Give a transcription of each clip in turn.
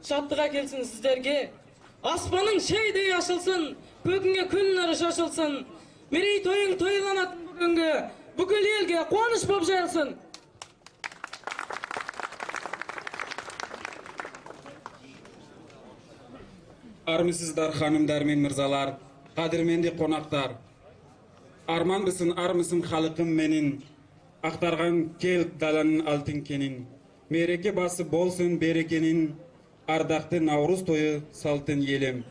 Шаттық әкелсін сіздерге. Аспаның шейдей ашылсын, көкіңе күн нұры шашылсын. Мерейтойың тойланатын бүгінгі, бүкіл елге қуаныш боп жайылсын. Армысыздар ханымдар мен мырзалар, қадірменді қонақтар. Арманбысың, армысың халқым менің, ақтарған кел даланың алтын кенін. Мереке басы болсын берекенің, ардақты Наурыз тойы салтын елім.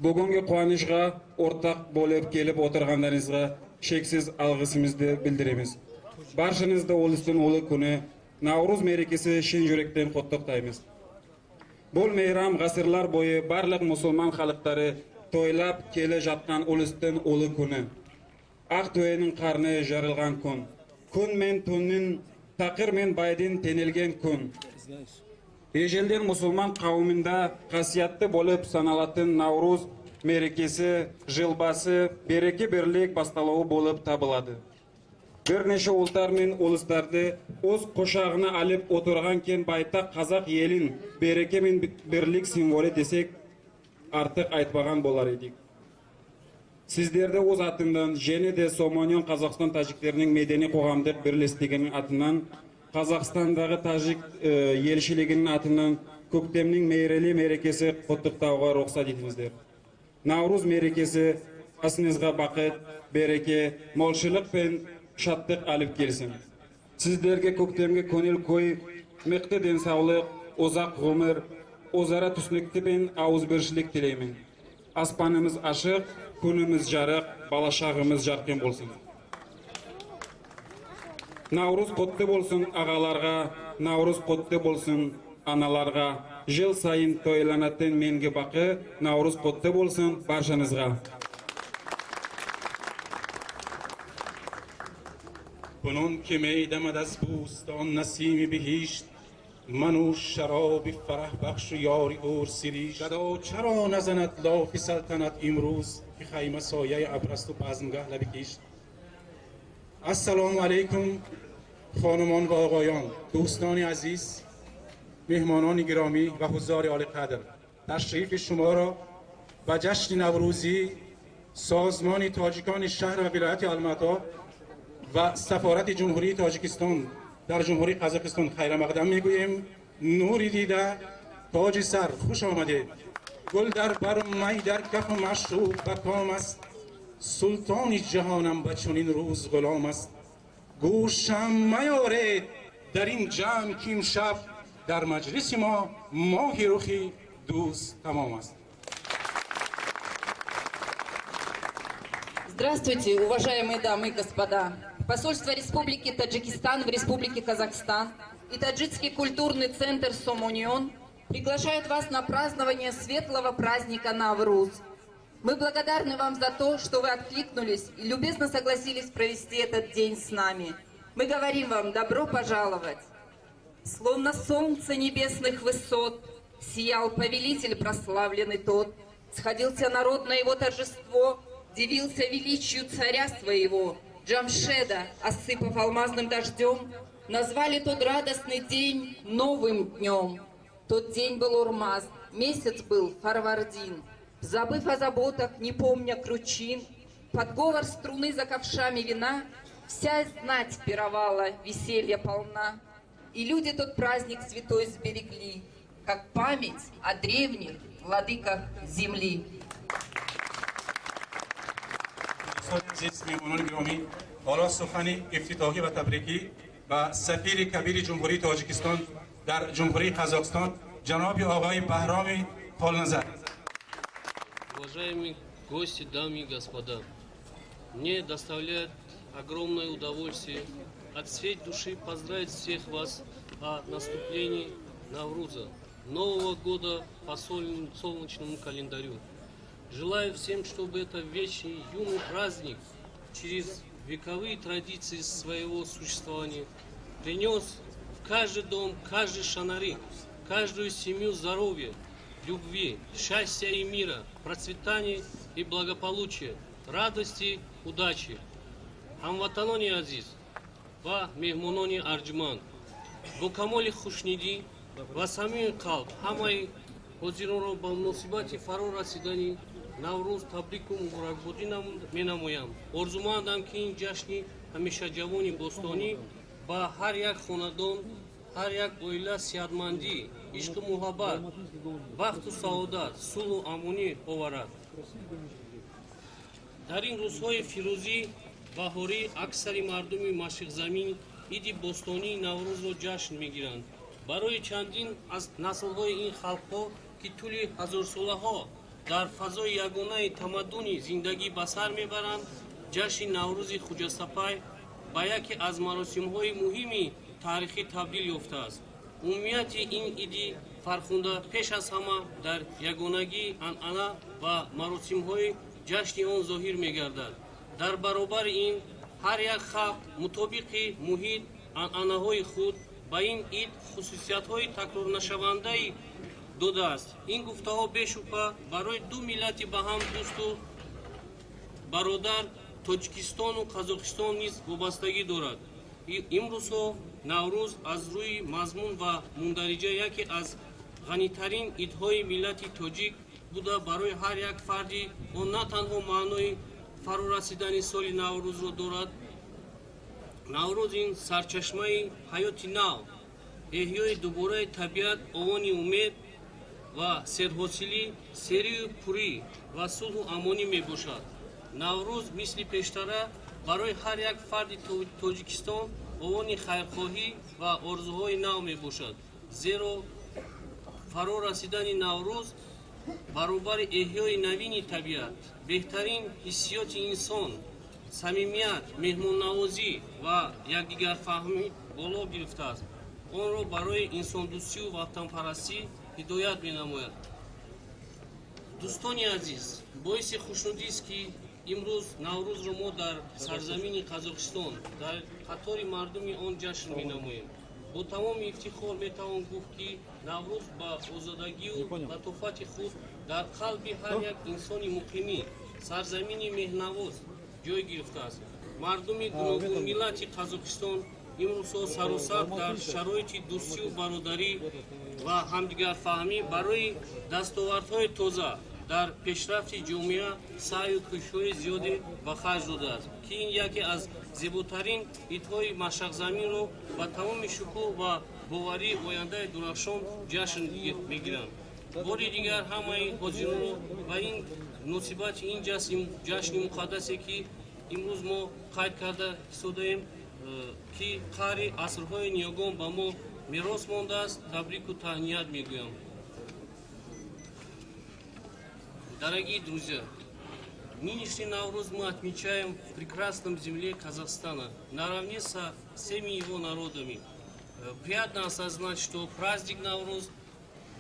Бүгінгі қуанышқа ортақ болып келіп отырғандарыңызға шексіз алғысымызды білдіреміз. Баршаңызды ұлыстың ұлы күні Наурыз мерекесі шын жүректен құттықтаймыз. Бұл мейрам ғасырлар бойы барлық мұсылман халықтары тойлап келе жатқан ұлыстың ұлы күні. Ақ түйенің қарны жарылған күн. Күн мен түннің, тақыр мен байдың теңелген күн. Ежелден мұсылман қауымында қасиетті болып саналатын Наурыз мерекесі жыл басы береке бірлік басталуы болып табылады. Бірнеше ұлттар мен ұлыстарды өз құшағына алып отырған кең байтақ қазақ елін береке мен бірлік символы десек артық айтпаған болар едік. Сіздерді өз атымдан және де Сомонион Қазақстан тәжіктерінің мәдени қоғамдық бірлестігінің атынан, Қазақстандағы тәжік елшілігінің атынан көктемнің мерейлі мерекесі құттықтауға рұқсат етіңіздер. Наурыз мерекесі басыңызға бақыт, береке, молшылық пен шаттық алып келсін. Сіздерге көктемге көңіл күй, мықты денсаулық, ұзақ ғұмыр, өзара түсініктік пен ауызбіршілік тілеймін. Аспанымыз ашық, күніміз жарық, балашағымыз жарқын болсын. Наурыз құтты болсын ағаларға, Наурыз құтты болсын аналарға. Жыл сайын тойланатын менгі бақы, Наурыз құтты болсын баршаңызға. کنون که می دمد از بوستان نسیم بهشت، من و شراب فرح بخش و یاری اور سریش. گدا چرا نزند لاف سلطنت امروز، که خیمه سایه ابر است و بزمگه لب کشت. السلام علیکم خانمان و آقایان، دوستان عزیز، مهمانان گرامی و حضار عالی قدر. تشریف شما را به جشن نوروزی سازمان تاجیکان شهر و ولایت آلماتا و سفارت جمهوری تاجیکستان در جمهوری قزاقستان خیر مقدم میگوییم. نوری دیده تاج سر خوش آمدید. گل در بر و می در کف و معشوق به کام است. سلطان جهانم به چنین روز غلام است. گوشم میارید در این جمع که امشب در مجلس ما ماه رخی دوست تمام است. Здравствуйте, уважаемые дамы и господа. Посольство Республики Таджикистан в Республике Казахстан и Таджикский культурный центр «Сомонион» приглашают вас на празднование светлого праздника Навруз. Мы благодарны вам за то, что вы откликнулись и любезно согласились провести этот день с нами. Мы говорим вам добро пожаловать. Словно солнце небесных высот сиял повелитель прославленный тот. Сходился народ на его торжество, дивился величию царя своего. Джамшеда, осыпав алмазным дождем, назвали тот радостный день новым днем. Тот день был Урмаз, месяц был Фарвардин. Забыв о заботах, не помня кручин, под говор струны за ковшами вина, вся знать пировала, веселья полна. И люди тот праздник святой сберегли, как память о древних владыках земли. عزیز، میهمانان گرامی، حالا سخن افتتاحی و تبریکی و سفیر کبیر جمهوری تاجیکستان در جمهوری قزاقستان جناب آقای بهرام پالنظر. Уважаемые гости, дамы и господа, мне доставляет огромное удовольствие от всей души поздравить всех вас о наступлении Навруза, Нового года по солнечному календарю. Желаю всем, чтобы этот вечный юный праздник через вековые традиции своего существования принес в каждый дом, каждый шанарик, каждую семью здоровья, любви, счастья и мира, процветания и благополучия, радости, удачи. Ҳамватанони азиз ва меҳмонони арҷманд, бо камоли хушнидӣ ва самими қалб ҳамаи ҳозиронро ба муносибати фаро расидани Наврӯз табрику муборакбодӣ менамоям. Орзумандам, ки ин ҷашни ҳамешаҷавони бостонӣ ба ҳар як хонадон, ҳар як оила сиҳатмандӣ, ишқу муҳаббат, бахту саодат, сулҳу амонӣ оварад. Дар ин рӯзҳои фирӯзӣ баҳорӣ аксари мардуми машриқзамин иди бостонии Наврӯзро ҷашн мегиранд. Барои чандин аз наслҳои ин халқҳо, ки тӯли ҳазорсолаҳо дар фазои ягонаи тамаддуни зиндагӣ ба сар мебаранд, ҷашни Наврӯзи Хуҷастапай ба яке аз маросимҳои муҳими таърихӣ табдил ёфтааст. Умумияти ин иди фархунда пеш аз ҳама дар ягонагии анъана ва маросимҳои ҷашни он зоҳир мегардад. Дар баробари ин ҳар як халқ мутобиқи муҳит анъанаҳои худ ба ин ид хусусиятҳои такрорнашавандаи додааст. Ин гуфтаҳо бешубҳа барои ду миллати ба ҳам дӯсту бародар Тоҷикистону Қазоқистон низ вобастагӣ дорад. Имрӯзҳо Наврӯз аз рӯи мазмун ва мундариҷа яке аз ғанитарин идҳои миллати тоҷик буда, барои ҳар як фарди он на танҳо маънои фарорасидани соли Наврӯзро дорад. Наврӯз ин сарчашмаи ҳаёти нав, эҳёи дубораи табиат, овони умед ва серҳосилӣ, серию пурӣ ва сулҳу амонӣ мебошад. Наврӯз мисли пештара барои ҳар як фарди Тоҷикистон овони хайрхоҳӣ ва орзуҳои нав мебошад, зеро фаро расидани Наврӯз Баробари эҳёи навини табиат, беҳтарин ҳиссиёти инсон, самимият, меҳмоннавозӣ ва якдигарфаҳмӣ боло гирифтааст. Онро барои инсондӯстию ватанпарастӣ ҳидоят менамояд. Дӯстони азиз, боиси хушнудист, ки имрӯз Наврӯзро мо дар сарзамини Қазоқистон, дар қатори мардуми он ҷашн менамоем. Бо тамоми ифтихор метавон гуфт, ки Наврӯз ба озодагию латофати худ дар қалби ҳар як инсони муқимӣ сарзамини меҳнавоз ҷой гирифтааст. Мардуми гуногунмиллати Қазоқистон имрӯзҳо саросар дар шароити дӯстию бародарӣ ва ҳамдигарфаҳмӣ барои дастовардҳои тоза дар пешрафти ҷомеа саъю кӯшишҳои зиёде ба харҷ додааст, ки ин яке аз зеботарин идҳои машриқзаминро ба тамоми шукӯҳ ва боварии ояндаи дурахшон ҷашн мегиранд. Бори дигар ҳамаи ҳозиронро ба ин муносибати ин ҷашни муқаддасе, ки имрӯз мо қайд карда истодаем, ки қаъри асрҳои ниёгон ба мо мерос мондааст, табрику таҳният мегӯям. Дорогие друзья, нынешний Навруз мы отмечаем в прекрасном земле Казахстана, наравне со всеми его народами. Приятно осознать, что праздник Навруз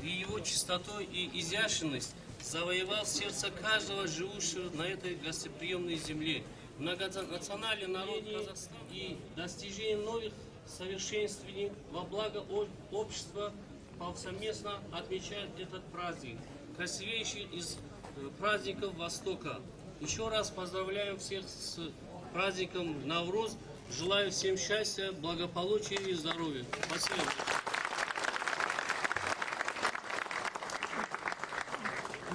и его чистотой и изящность завоевал сердце каждого живущего на этой гостеприимной земле. Многонациональный народ Казахстана и достижение новых совершенствований во благо общества повсеместно отмечает этот праздник, красивейший из праздников Востока. Еще раз поздравляем всех с праздником Навруз. Желаю всем счастья, благополучия и здоровья. Спасибо.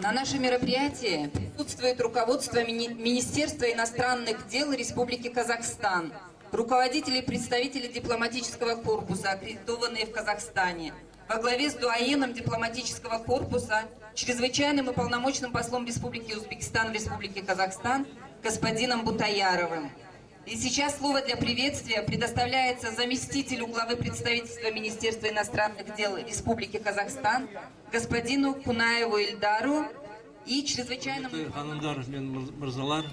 На нашем мероприятии присутствует руководство Министерства иностранных дел Республики Казахстан, руководители и представители дипломатического корпуса, аккредитованные в Казахстане, во главе с дуаеном дипломатического корпуса, чрезвычайным и полномочным послом Республики Узбекистан в Республике Казахстан господином Бутаяровым. И сейчас слово для приветствия предоставляется заместителю главы представительства Министерства иностранных дел Республики Казахстан господину Кунаеву Ильдару и чрезвычайному... Ханымдар мен мырзалар,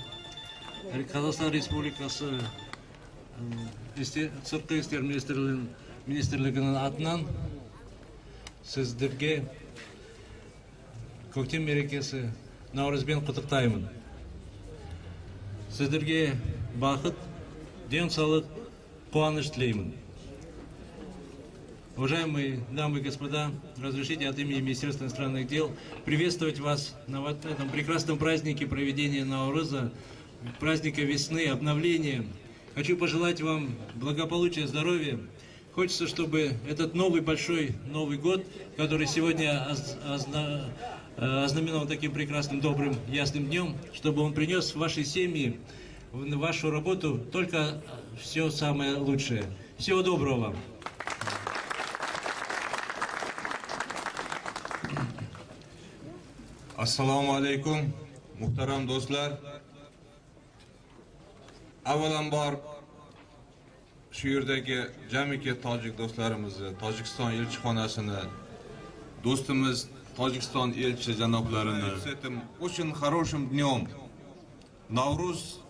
Қазақстан Республикасы Сыртқы істер министрлігінің атынан сіздерге көктем мерекесі Наурызбен құттықтаймын. Сіздерге бақыт, денсаулық, қуаныш тілеймін. Уважаемые дамы и господа, разрешите от имени Министерства иностранных дел приветствовать вас на вот этом прекрасном празднике проведения Наурыза, праздника весны, обновления. Хочу пожелать вам благополучия, здоровья. Хочется, чтобы этот новый большой Новый год, который сегодня ознаменован таким прекрасным, добрым, ясным днем, чтобы он принес в ваши семьи, в вашу работу только все самое лучшее. Всего доброго вам! Assalomu alaykum, muhtaram do'stlar. Avvalambor shu yerdagi jamiki tojik do'stlarimizni, Tojikiston elchixonasini, do'stimiz Tojikiston elchi janoblarini с этим очень хорошим днем. Навруз,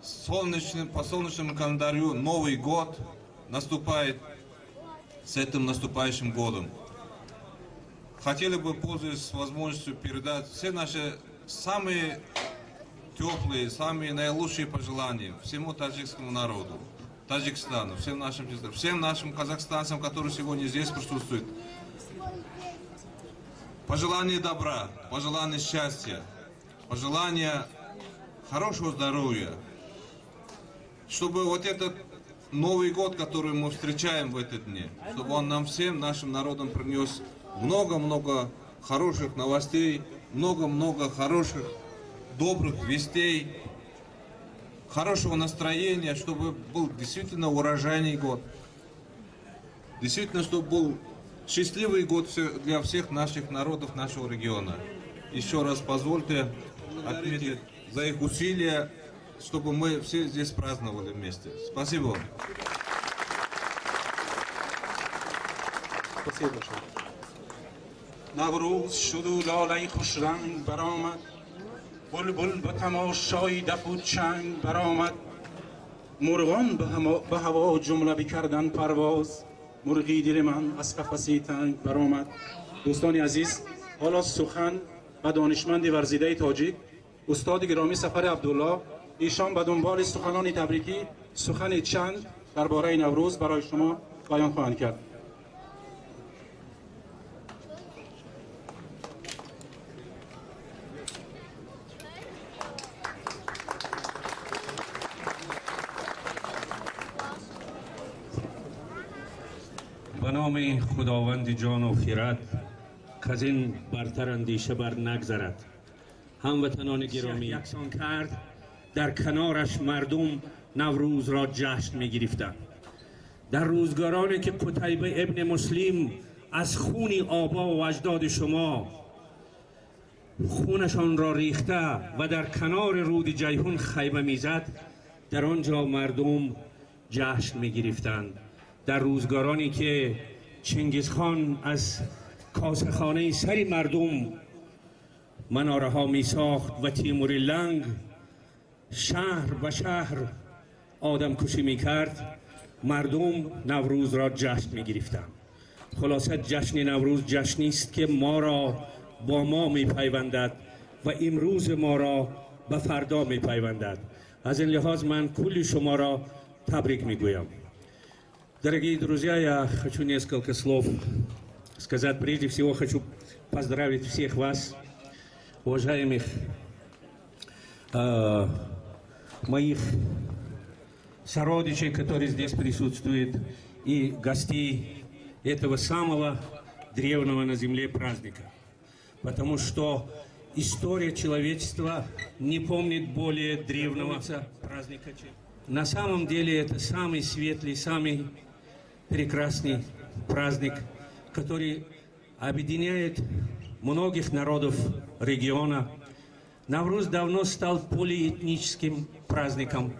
солнечный, по солнечному календарю Новый год наступает с этим наступающим годом. Хотели бы, пользуясь возможностью, передать все наши самые теплые, самые наилучшие пожелания всему таджикскому народу, Таджикистану, всем нашим казахстанцам, которые сегодня здесь присутствуют. Пожелания добра, пожелания счастья, пожелания хорошего здоровья, чтобы вот этот Новый год, который мы встречаем в этот дни, чтобы он нам всем, нашим народам принес много-много хороших новостей, много-много хороших, добрых вестей, хорошего настроения, чтобы был действительно урожайный год, действительно, чтобы был счастливый год для всех наших народов нашего региона. Еще раз позвольте отметить за их усилия, чтобы мы все здесь праздновали вместе. Спасибо вам. Спасибо большое. Наврӯз шуду лолаи хушранг баромад, булбул ба тамошои дафу чанг баромад. Мурғон ба ҳаво ҷумла бикардан парвоз, мурғи дили ман аз қафаси танг баромад. Дӯстони азиз, ҳоло сухан ба донишманди варзидаи тоҷик, устоди гиромӣ Сафари Абдулло. Эшон ба дунболи суханони табрикӣ сухани чанд дар бораи Наврӯз барои шумо баён хоҳанд кард. Ба номи Худованди ҷону хирад, каз ин бартар андеша бар нагзарад. Ҳамватанони гиромӣ, яксон кард, дар канораш мардум Наврӯзро ҷашн мегирифтанд. Дар рӯзгороне ки Қутайба ибни Муслим аз хуни обо ва аҷдоди шумо хунашонро рехта ва дар канори руди Ҷайҳун хайма мезад, дар он ҷо мардум ҷашн мегирифтанд. Дар рӯзгороне ки Чингизхон аз косахонаи сари мардум манораҳо месохт ва Тимури Ланг шаҳр ба шаҳр одамкушӣ мекард, мардум Наврӯзро ҷашн мегирифтанд. Хулоса, ҷашни Наврӯз ҷашнист ки моро бо мо мепайвандад ва имрӯзи моро ба фардо мепайвандад. Аз ин лиҳоз ман кулли шуморо табрик мегӯям. Дорогие друзья, я хочу несколько слов сказать. Прежде всего хочу поздравить всех вас, уважаемых моих сородичей, которые здесь присутствуют, и гостей этого самого древнего на земле праздника. Потому что история человечества не помнит более древнего праздника. На самом деле это самый светлый, самый прекрасный праздник, который объединяет многих народов региона. Навруз давно стал полиэтническим праздником.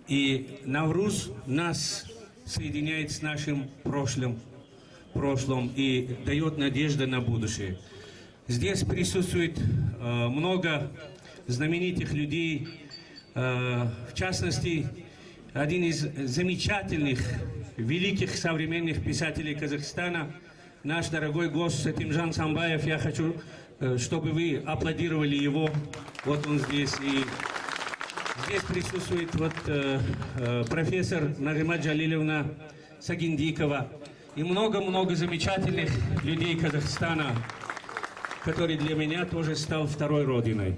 И Навруз нас соединяет с нашим прошлым и дает надежды на будущее. Здесь присутствует много знаменитых людей, в частности, один из замечательных, великих современных писателей Казахстана, наш дорогой гость Сатимжан Самбаев. Я хочу, чтобы вы аплодировали его. Вот он здесь. И здесь присутствует вот профессор Нагима Джалилевна Сагиндикова и много-много замечательных людей Казахстана, который для меня тоже стал второй родиной.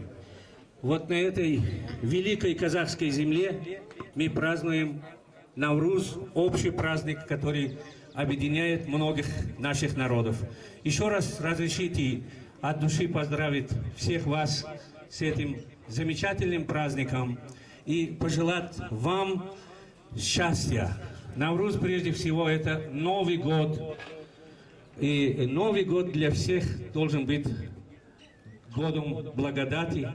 Вот на этой великой казахской земле мы празднуем Навруз, общий праздник, который объединяет многих наших народов. Еще раз разрешите от души поздравить всех вас с этим замечательным праздником и пожелать вам счастья. Навруз, прежде всего, это Новый год. И Новый год для всех должен быть годом благодати,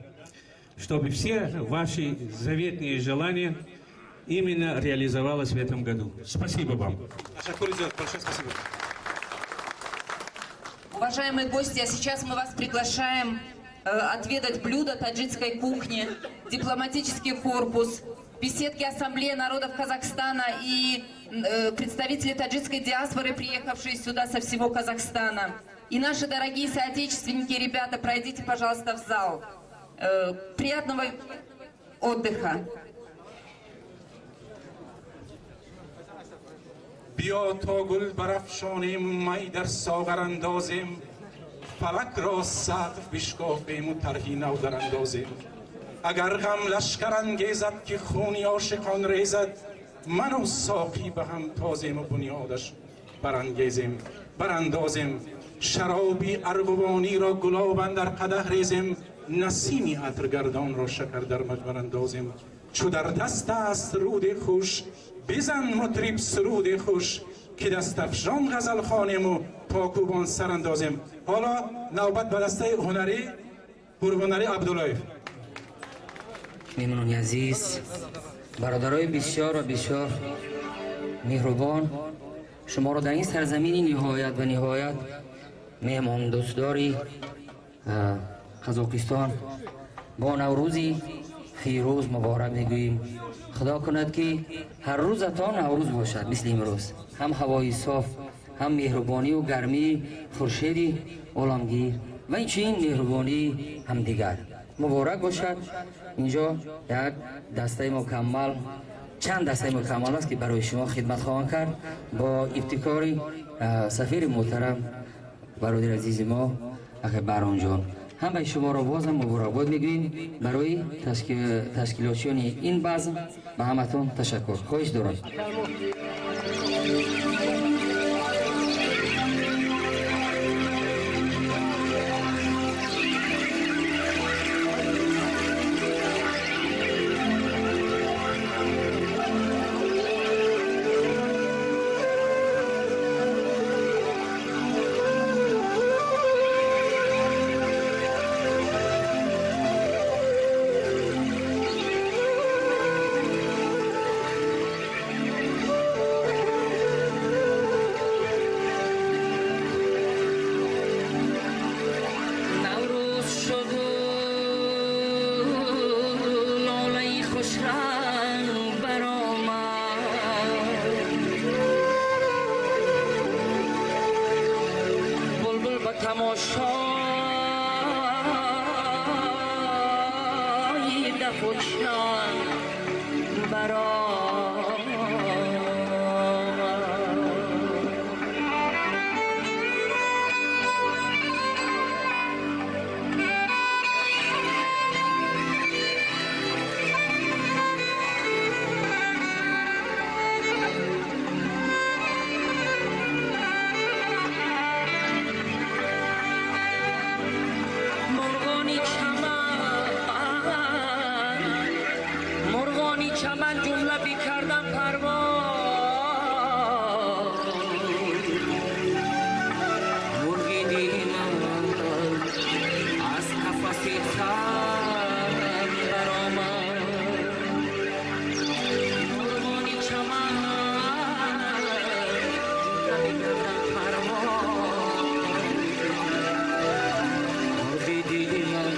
чтобы все ваши заветные желания именно реализовалось в этом году. Спасибо вам. Большое спасибо. Уважаемые гости, а сейчас мы вас приглашаем отведать блюда таджикской кухни, дипломатический корпус, беседки Ассамблеи народов Казахстана и представители таджикской диаспоры, приехавшие сюда со всего Казахстана. И наши дорогие соотечественники, ребята, пройдите, пожалуйста, в зал. Приятного отдыха. Биё то гул барафшонем, май дар соғар андозем, фалак ро сақф бишкофем у тарҳи нав дарандозем. Агар ғам лашкар ангезад, ки хуни ошиқон резад, ману соқӣ ба ҳам тозем у бунёдаш барангезем, барандозем. Шароби арғувониро гулоб андар қадаҳ резем, насими атргардонро шакар дар маҷмар андозем. Чу дар даст аст руди хуш, бизан мутриб суруди хуш, ки дастафшон ғазал хонему покубон сар андозем. Ҳоло навбат ба дастаи ҳунарӣ Қурбоналӣ Абдуллоев. Меҳмонони азиз, бародарои бисёр ва бисёр меҳрубон, шуморо дар ин сарзамини ниҳоят ва ниҳоят Меҳмондӯстдори Қазоқистон бо Наврӯзи фирӯз муборак мегӯем. Худо кунад, ки ҳар рӯзатон Наврӯз бошад, мисли имрӯз. Ҳам ҳавои соф, ҳам меҳрубонию гармии хуршеди оламгир ва инчунин меҳрубонии ҳамдигар муборак бошад. Инҷо як дастаи мукаммал, чанд дастаи мукаммал аст, ки барои шумо хидмат хоҳанд кард бо ибтикори сафири муҳтарам, бародари азизи мо акай Баҳромҷон. Ҳамаи шуморо бозам муборакбод мегӯем. Барои ташкилотчиёни ин базм ба ҳаматон ташаккур. Хоҳиш дорам. Наврӯз шуду лолаи хушранг баромад, булбул ба тамошои дафу чанг баромад. Мурғони чаман, мурғони чаман ҷумла бикардан парвоз, мурғи дили ман аз қафаси тан баромад. Мурғони чаман ҷумла бикардан парвоз, мурғи дили ман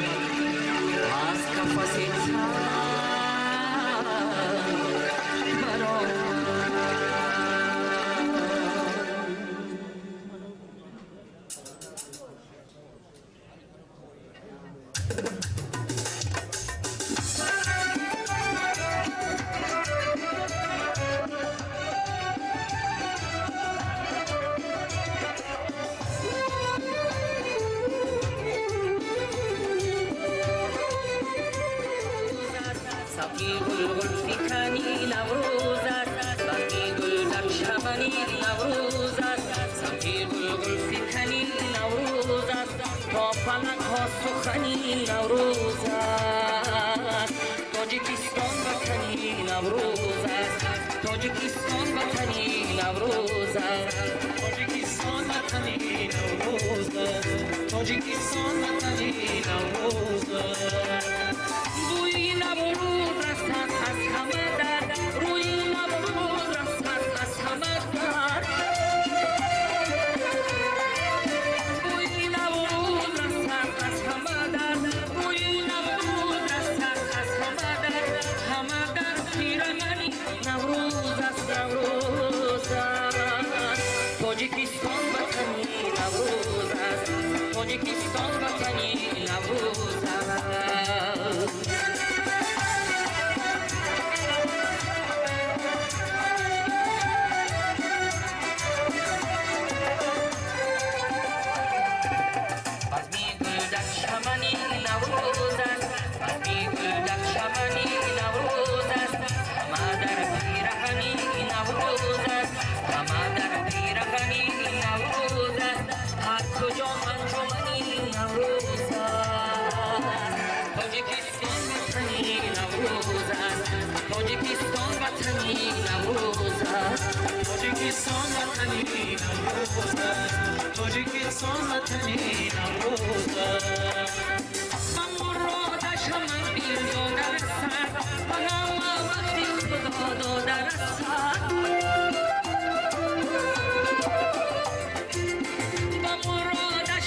аз қафаси тан баромад. Сафи гулгул фикани Наврӯз аст, базми гул дар чамани Наврӯз аст. Сафи гулгул фикани Наврӯз аст, то фалакҳо сухани Наврӯз аст. Тоҷикистон ватани Наврӯз аст, Тоҷикистон ватани Наврӯз аст. Тоҷикистон ватани Наврӯз аст, Тоҷикистон ватани Наврӯз аст. Бӯи Наврӯз расад аз ҳама дар, рӯи Наврӯз расад аз ҳама дар. Бӯи Наврӯз расад аз ҳама дар, рӯи Наврӯз расад аз ҳама дар. Ҳама дар пирамани Наврӯз аст, Наврӯз аст. Тоҷикистон ватани Наврӯз аст, Тоҷикистон ватани Наврӯз аст. Базми гул дар чамани Наврӯз аст, базми гул дар чамани Наврӯз аст. Ҳама дар пираҳани Наврӯз аст, ҳама дар пираҳани Наврӯз аст. Ҳар куҷо анҷумани Наврӯз аст. Тоҷикистон ватани Наврӯз аст, Тоҷикистон ватани Наврӯз аст. Тоҷикистон ватани Наврӯз аст, Тоҷикистон ватани Наврӯз аст. Ба муродаш ҳама бил дода расад, ба ҳама вақти Худо дода расад. Ба муродаш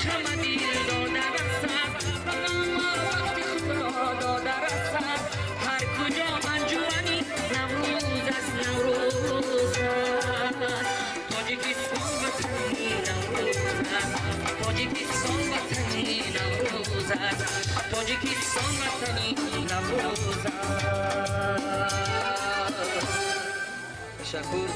وطنی نوروز تشکر.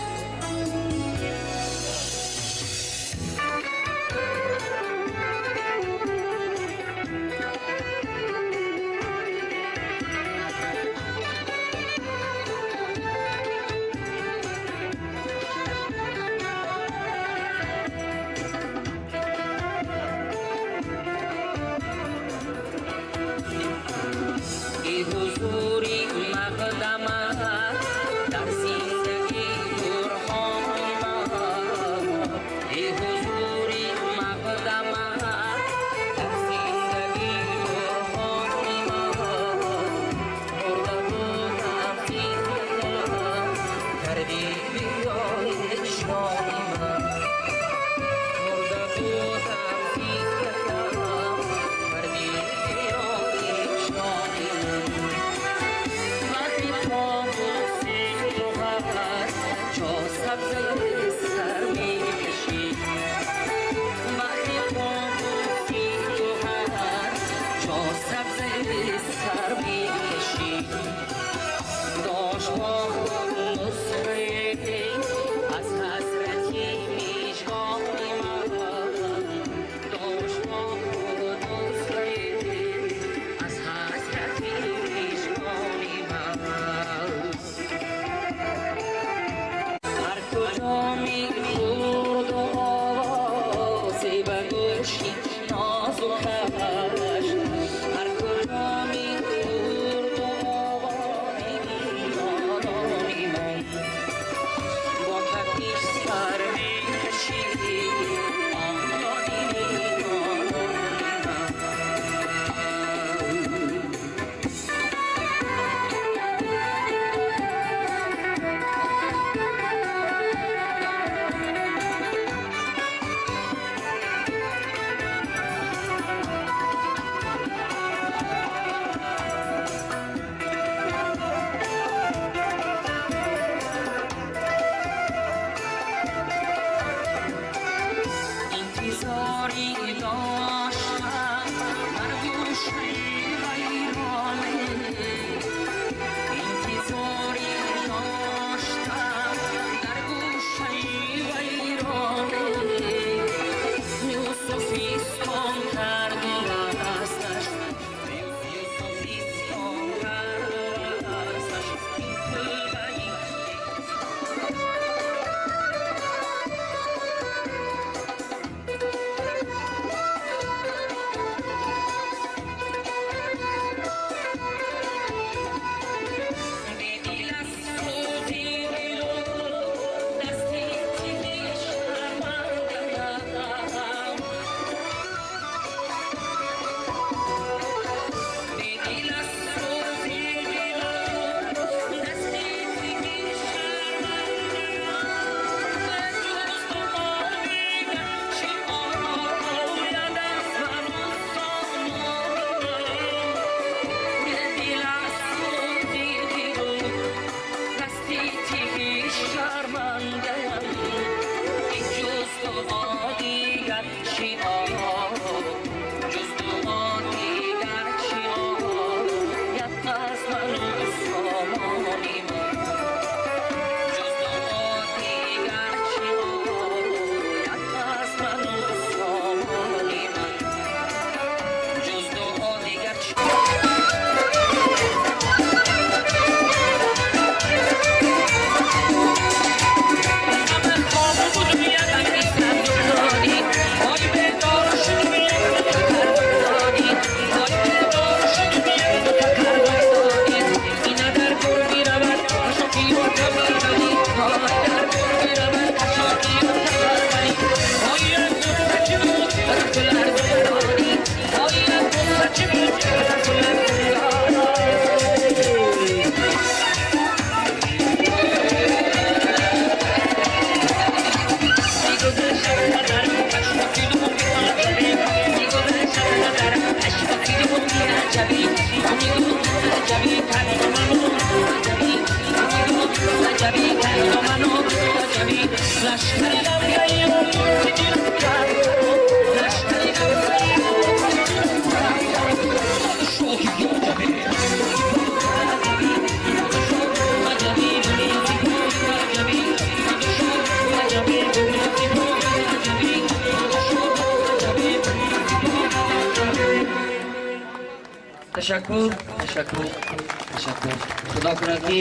حضوری مقدمت در زندگی برهان من، ای حضوری مقدمت در زندگی برهان من، مرده بودم زندگم کردی بیای شام من، مرده بودم زندگم کردی بیای شام من. Ташаккур, ташаккур, ташаккур. Худо кунад ки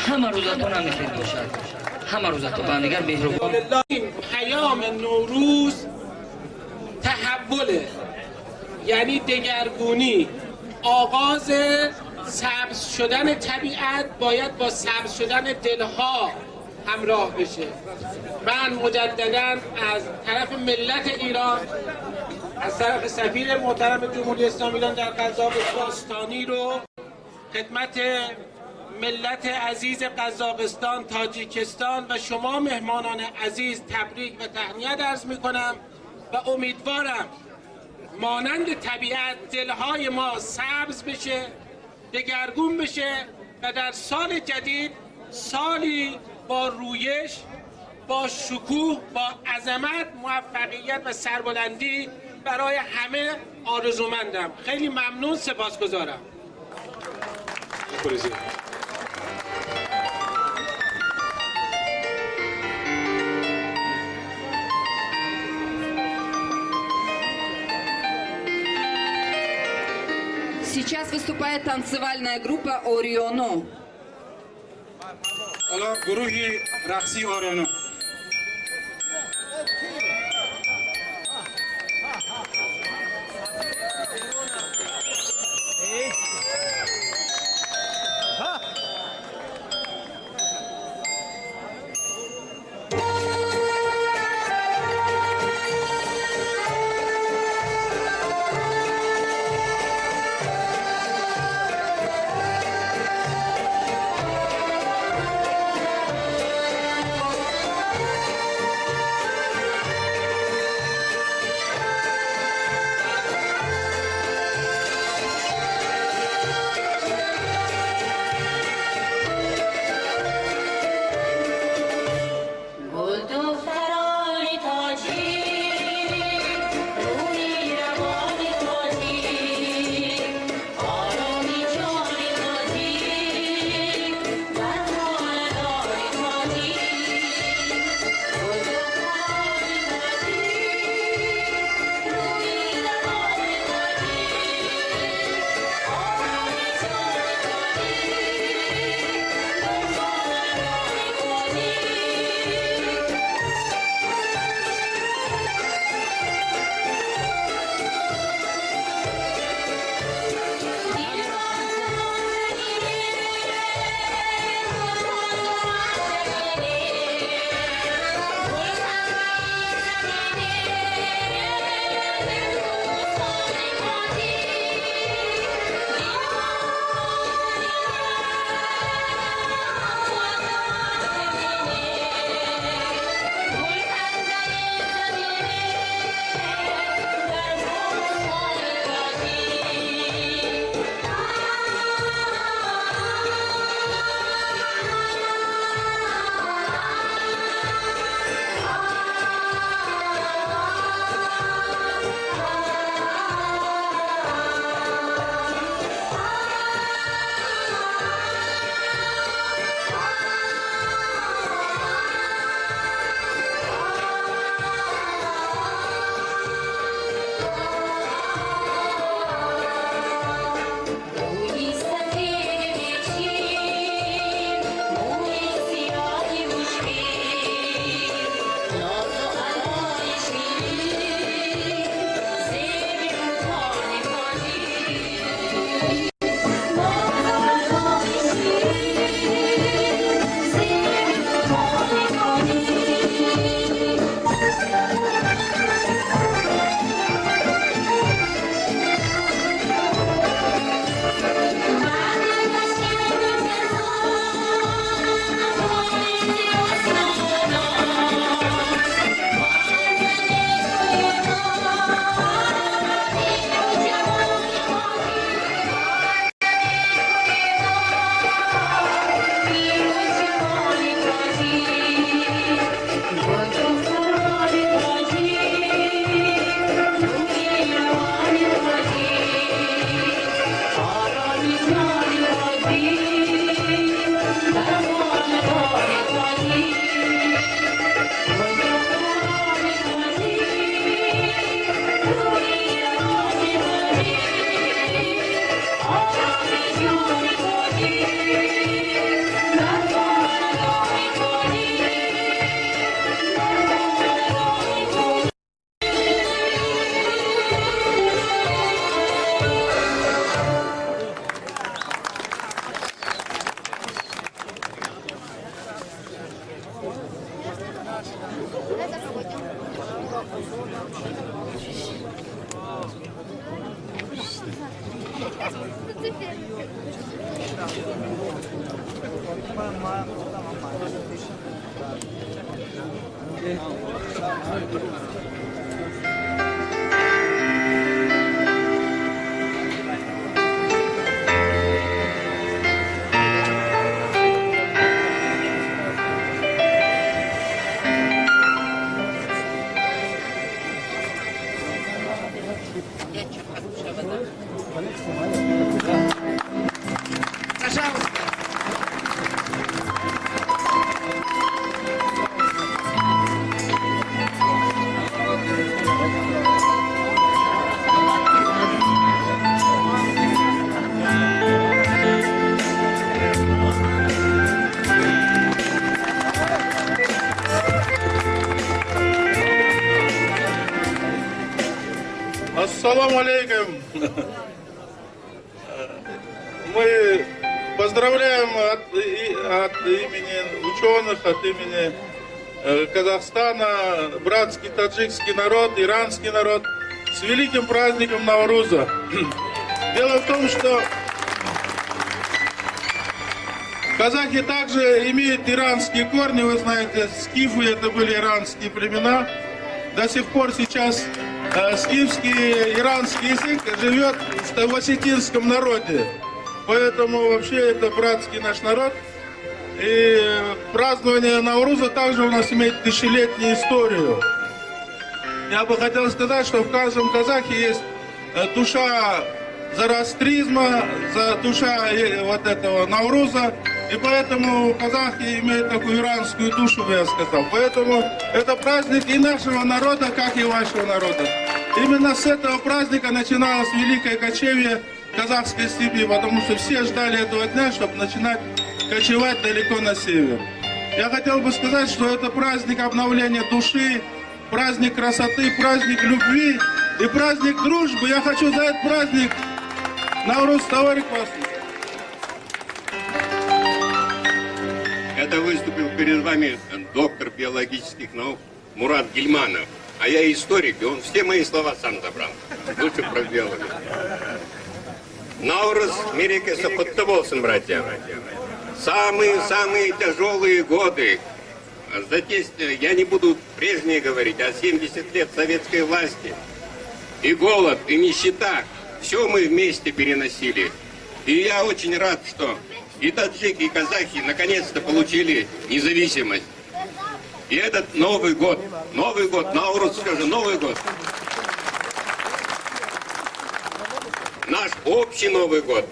ҳама рӯзатон ҳамин хел бошад. Ҳама рӯзатон ба ҳамдигар меҳрубон. پیام نوروز تحوله، یعنی دگرگونی. آغاز سبز شدن طبیعت باید با سبز شدن دلها همراه بشه. من مجددا از طرف ملت ایران، از طرف سفیر محترم جمهوری اسلامی ایران در قزاقستانی رو خدمت ملت عزیز قزاقستان، تاجیکستان و شما مهمانان عزیز تبریک و تهنیت عرض می‌کنم و امیدوارم مانند طبیعت دلهای ما سبز بشه، دگرگون بشه و در سال جدید سالی با رویش، با شکوه، با عظمت، موفقیت و سربلندی برای همه آرزومندم. خیلی ممنون، سپاسگزارم. Сейчас выступает танцевальная группа «Орионо». ҳоло гурӯҳи рақсии Ориёно. Ассаламу алейкум. Мы поздравляем от имени ученых, от имени Казахстана, братский таджикский народ, иранский народ с великим праздником Навруза. Дело в том, что казахи также имеют иранские корни, вы знаете, скифы это были иранские племена. До сих пор сейчас скифский иранский язык живет в осетинском народе. Поэтому вообще это братский наш народ. И празднование Навруза также у нас имеет тысячелетнюю историю. Я бы хотел сказать, что в каждом казахе есть душа зороастризма, душа вот этого Навруза. И поэтому казахи имеют такую иранскую душу, бы я сказал. Поэтому это праздник и нашего народа, как и вашего народа. Именно с этого праздника начиналось великое кочевье казахской степи, потому что все ждали этого дня, чтобы начинать кочевать далеко на север. Я хотел бы сказать, что это праздник обновления души, праздник красоты, праздник любви и праздник дружбы. Я хочу за этот праздник Навруз товарищ вас. Это выступил перед вами доктор биологических наук Мурат Гильманов. А я историк, и он все мои слова сам забрал. Лучше про биологию. Наурыз мерекесі құтты болсын, братья. Самые-самые тяжелые годы. Здесь я не буду прежние говорить, а 70 лет советской власти. И голод, и нищета. Все мы вместе переносили. И я очень рад, что и таджики, и казахи наконец-то получили независимость. И этот Новый год, Наурыз, скажи, Новый год. Наш общий Новый год,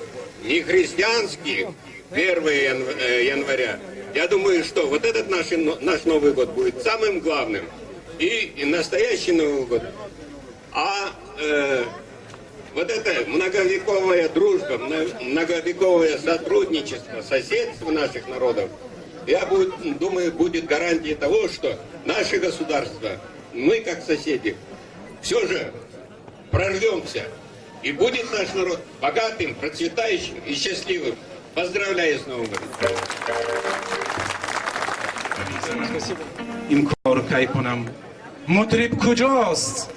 не христианский, 1 января. Я думаю, что вот этот наш Новый год будет самым главным. И настоящий Новый год. А вот это многовековая дружба, многовековое сотрудничество, соседство наших народов, я думаю, будет гарантией того, что наше государство, мы как соседи, все же прорвемся. И будет наш народ богатым, процветающим и счастливым. Поздравляю с Новым годом! این کار کی کنم مطرب کجاست؟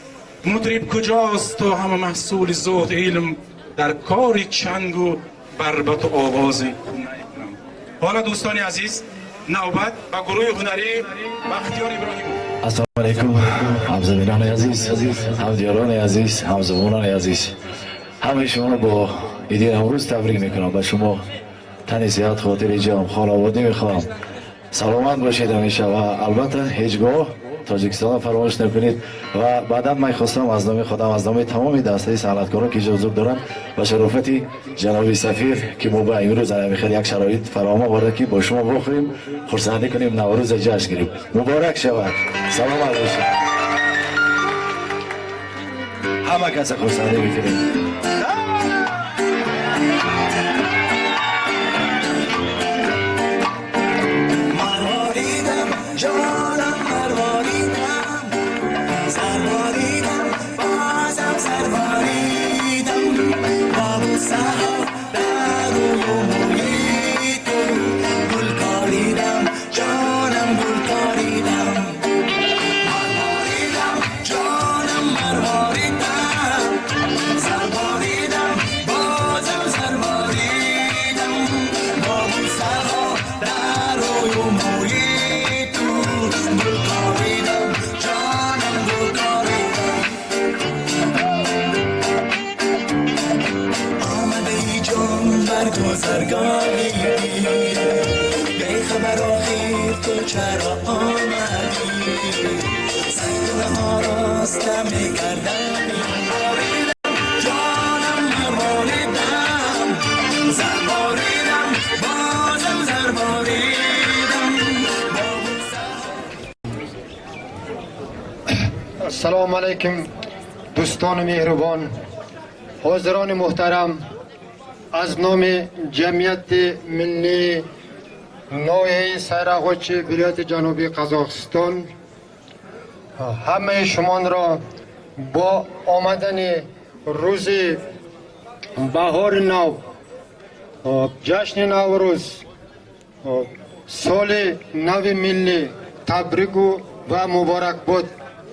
مطرب کجاست تا همه محصول زهد علم در کار چنگ و بربط و آواز کنم. حالا دوستان عزیز نوبت با گروه هنری بختیار ابراهیم. السلام علیکم همزمینان عزیز، همدیاران عزیز، همزبانان عزیز، همه شما رو با عید نوروز تبریک میکنم. به شما تن صحت، خاطر جمع، خانواده میخوام سلامت باشید همیشه و البته هیچگاه تاجیکستان فراموش نکنید. و بعدا من خواستم از نام خودم، از نام تمام دسته صنعتکاران که حضور دارند و شرافت جناب سفیر که ما به امروز خیلی یک شرایط فراهم آورده که با شما بخوریم، خرسندی کنیم، نوروز جشن گیریم. مبارک شود، سلامت باشید، همه کس خرسندی میکنیم. جانم مرواریدم، سرباریدم، بازم سحرگاهی بی‌خبر آخر تو چرا آمدی سخت آراسته می‌کردم جانم مرواریدم زر باریدم بازم زر باریدم. السلام علیکم دوستان مهربان، حاضران محترم، از نام جمعیت ملی ناحیه سرآغاچ ولایت جنوبی قزاقستان همه شما را با آمدن روز بهار نو، جشن نوروز، سال نو ملی تبریک و مبارکباد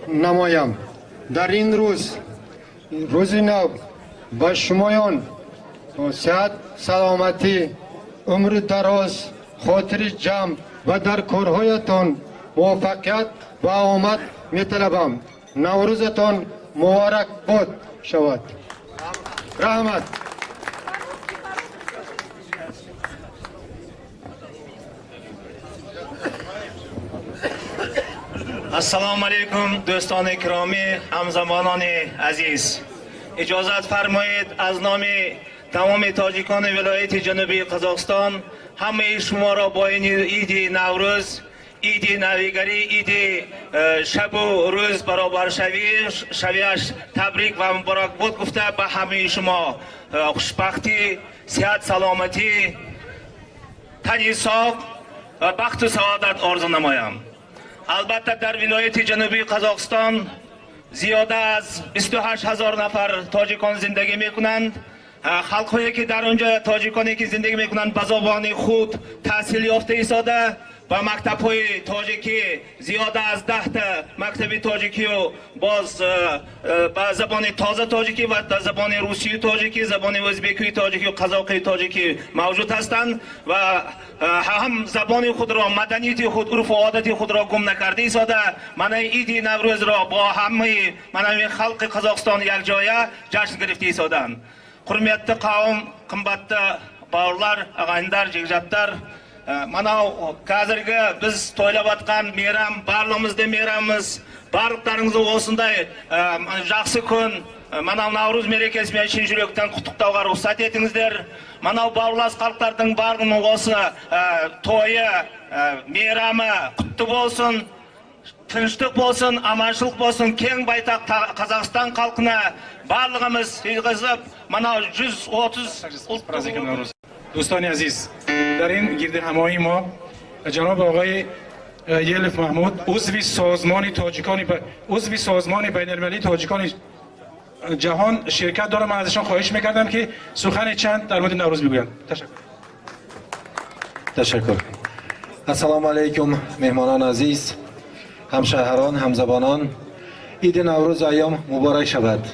نمایم. در این روز، روز نو، با شمایان صحت، سلامتی، عمر دراز، خاطر جمع و در کارهایتان موفقیت و آمد میطلبم. نوروزتان مبارک باد شود. رحمت. Assalomu alaykum, do'stoni ikromi, hamzamononi aziz. Ijozat farmoyid, аз номи тамоми тоҷикони вилояти ҷанубии Қазоқистон ҳамаи шуморо бо ин иди Наврӯз, иди навигарӣ, иди шабу рӯз баробаршавиаш табрик ва муборакбод гуфта, ба ҳамаи шумо хушбахтӣ, сиҳат, саломатӣ, тани соғ ва бахту саодат орзу намоям. Албатта, дар вилояти ҷанубии Қазоқистон зиёда аз 28 ҳазор нафар тоҷикон зиндагӣ мекунанд. Халқҳое ки дар онҷо тоҷиконе ки зиндагӣ мекунанд, ба забони худ таҳсил ёфта истода, ба мактабҳои тоҷикӣ зиёда аз 10та мактаби тоҷикию боз ба забони тоза тоҷикӣ ва забони русию тоҷикӣ, забони ӯзбекию тоҷикию қазоқию тоҷикӣ мавҷуд ҳастанд ва ҳам забони худро, маданияти худ, урфу одати худро гум накарда истода, мана иди Наврӯзро бо ҳамаи мана халқи Қазоқистон якҷоя ҷашн гирифта истоданд. Құрметті қауым, қымбатты бауырлар, ағайындар, жекжаттар, мынау қазіргі біз тойлап атқан мейрам барлығымыздың мейрамымыз. Барлықтарыңызды осындай жақсы күн, мынау Наурыз мерекесімен шын жүректен құттықтауға рұқсат етіңіздер. Мынау бауырлас халықтардың барлығының осы тойы, мейрамы құтты болсын, тыныштық болсын, аманшылық болсын, кең байтақ Қазақстан халқына барлығымыз сыйғызып, мынау 130 ұлттық. دوستان عزیز، در این گرد همایی ما جناب آقای یلف محمود، عضو سازمان بین المللی تاجیکان جهان شرکت دارم. من ازشان خواهش میکردم که سخن چند در مورد نوروز بگویند. تشکر. تشکر. السلام علیکم مهمانان عزیز، همشهران، همزبانان. عید نوروز ایام مبارک شود.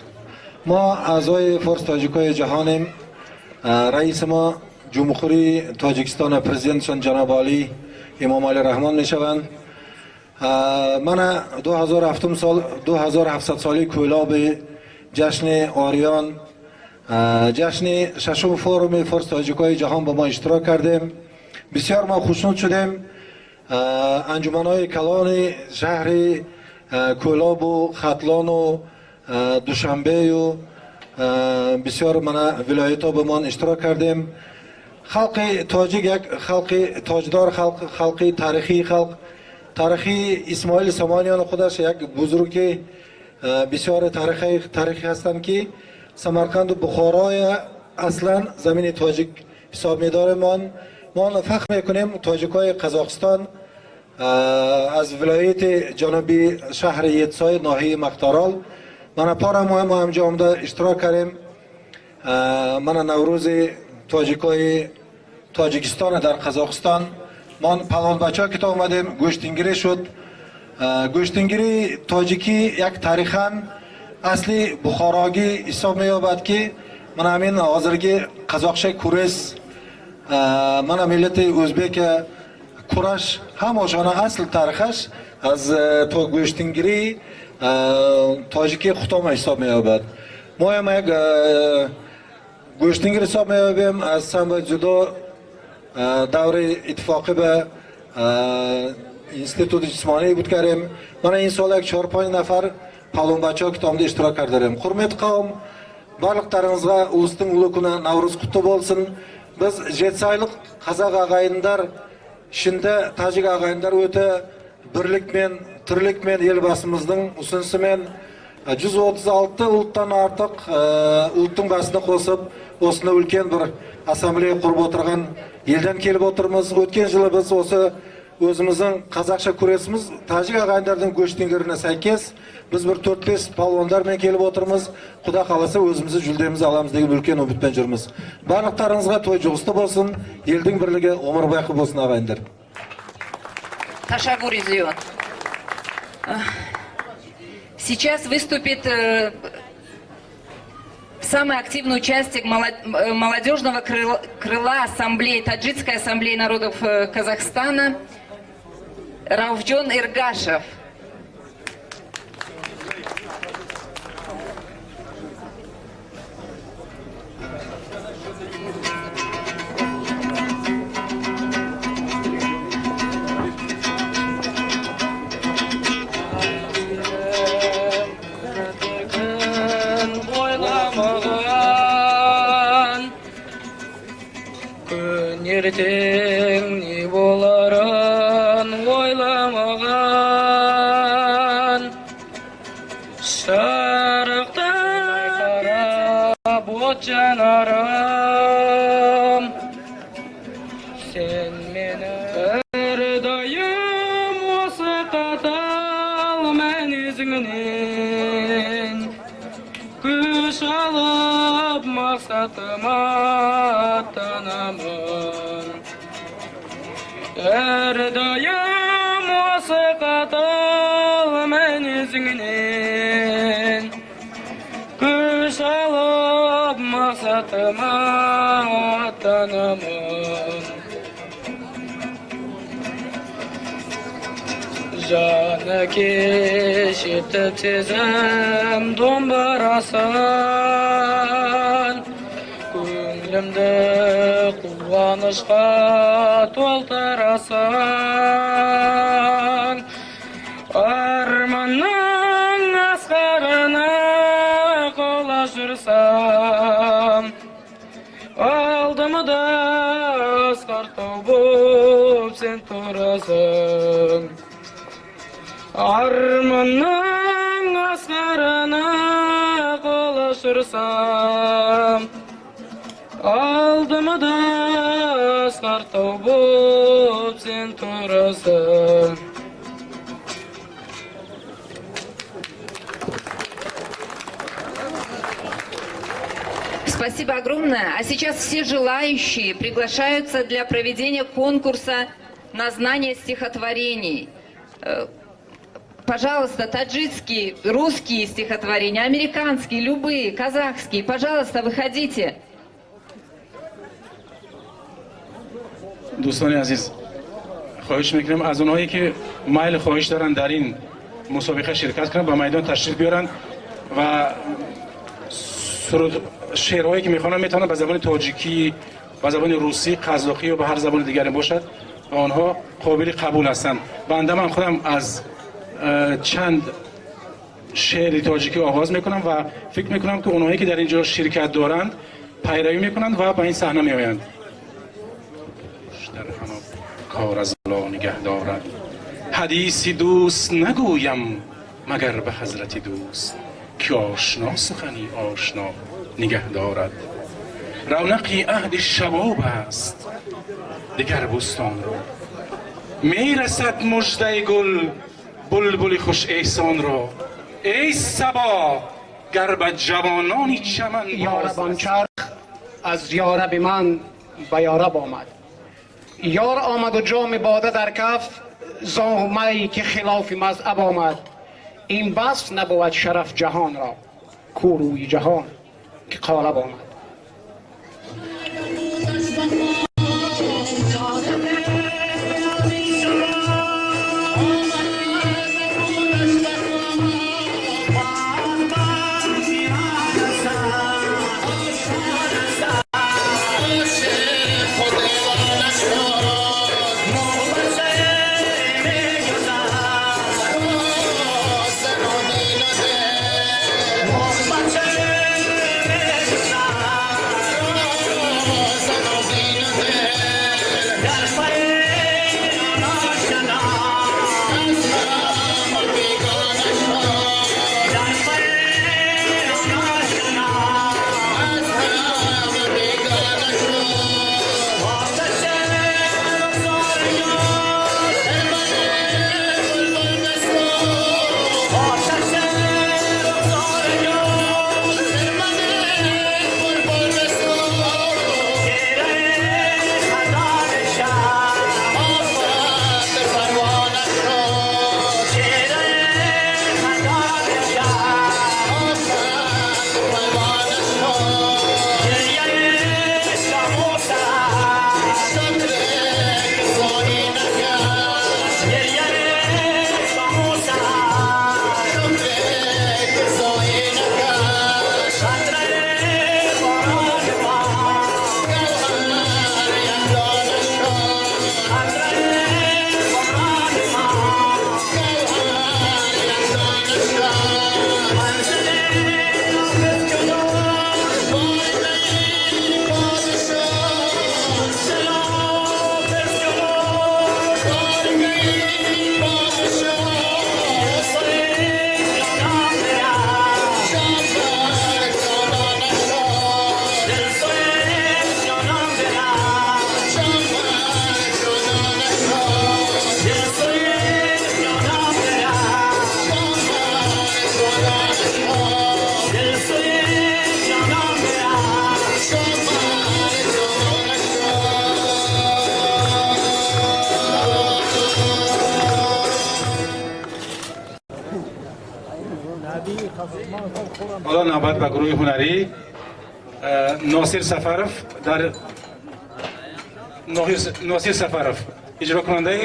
ما اعضای فارس تاجیکای جهانیم. رئیس ما جمهوری تاجیکستان پرزیدنتشان جناب علی امام علی رحمان میشوند. من 2007 سال 2700 سالی کولاب جشن آریان، جشن ششم فوروم فارس تاجیکای جهان با ما اشتراک کردیم. بسیار ما خوشنود شدیم. انجمنهای کلان شهر کولاب و ختلان و دوشنبه و بسیار من ولایت ها به ما اشتراک کردیم. خلق تاجیک یک خلق تاجدار خلق، خلق تاریخی، خلق تاریخی اسماعیل سامانیان خودش یک بزرگ بسیار تاریخی هستند که سمرقند و بخارای اصلا زمین تاجیک حساب می‌داریم. ما فخر میکنیم تاجیکای قزاقستان از ولایت جنوبی شهر یتسای ناحیه مختارال من پارا مهم هم آمده اشتراک کردیم. من نوروز تاجیکای تاجیکستان در قزاقستان ما پلان بچه که تا اومدیم گوشتینگیری شد. گوشتینگیری تاجیکی یک تاریخاً اصلی بخاراگی حساب می‌یابد که من همین حاضرگی قزاقشه کورس من ملت ازبک کورش هم آشانه اصل تاریخش از تا گوشتینگیری تاجیکی ختام حساب می‌یابد. ما هم یک Гӯштингир ҳисоб меёбем. Аз самбо ҷудо даври иттифоқӣ ба институти ҷисмонӣ буд кардем. Мана ин сол як 4-5 нафар палвонбачаҳо китобда иштирок кардарем. Құрметті қауым, барлықтарыңызға ұлыстың ұлы күні Наурыз құтты болсын. Біз жетісайлық қазақ ағайындар ішінде тәжік ағайындар өте бірлікмен, тірлікмен елбасымыздың ұсынысымен 136 ұлттан артық ұлттың басына қосып, осыны үлкен бір ассамблея құрып отырған елден келіп отырмыз. Өткен жылы біз осы өзіміздің қазақша күресіміз тәжік ағайындардың көштіңгіріне сәйкес біз бір 4-5 палуандармен келіп отырмыз. Құда қаласа өзімізді жүлдемізді аламыз деген үлкен үмітпен жүрміз. Барлықтарыңызға той жұғысты болсын, елдің бірлігі ғұмыр бақи болсын ағайындар. Ташаккури зиёд. Сейчас выступит самый активный участник молодежного крыла Ассамблеи, Таджикской ассамблеи народов Казахстана Рауфджон Иргашев. Ертең не боларын ойламаған, шарықтап қарап от жанарым, сен мені әрдайым осы қатал мінезіңнен күш алып мақсатыма аттанамын. Әрдайым осы қатал мінезіңнен күш алып мақсатыма аттанамын. Жаны кешетіп сезім домбырасын, көңілімді қуанышқа толтырасың. Арманның асқарына құлаш ұрсам, алдымда асқар тау боп сен тұрасың. Арманның асқарына құлаш ұрсам, алдымда асқар тау боп сен тұрасың. Спасибо огромное. А сейчас все желающие приглашаются для проведения конкурса на знание стихотворений. Пожалуйста, таджикские, русские стихотворения, американские, любые, казахские. Пожалуйста, выходите. Дӯстони азиз, хоҳиш мекунем аз онҳое ки майл хоҳиш доранд дар ин мусобиқа ширкат кунанд, ба майдон ташриф биёранд ва шеърҳое ки мехонанд метавонанд ба забони тоҷикӣ, ба забони русӣ, қазоқӣ ё ба ҳар забони дигаре бошад ва онҳо қобили қабул ҳастанд. Банда ман худам аз чанд шеъри тоҷикӣ оғоз мекунам ва фикр мекунам ки онҳое ки дар ин ҷо ширкат доранд пайравӣ мекунанд ва ба ин саҳна меоянд. Дар ҳама кор аз бало нигаҳ дорад, ҳадиси дӯст нагӯям магар ба ҳазрати дӯст, ки ошно сухани ошно нигаҳ дорад. Равнақи аҳди шабоб аст дигар бӯстонро, мерасад муждаи гул булбули хуш эҳсонро. Эй сабо, гар ба ҷавонони чаман ёрабон чарх аз ёраби ман ба ёраб омад. Ёр омаду ҷоми бода дар каф, зомае ки хилофи мазҳаб омад. Ин бас набувад шараф ҷаҳонро, ку рӯи ҷаҳон ки қолаб омад. Ҳоло навбат ба гурӯҳи ҳунарӣ Носир Сафаров дар Носир Сафаров иҷрокунандаи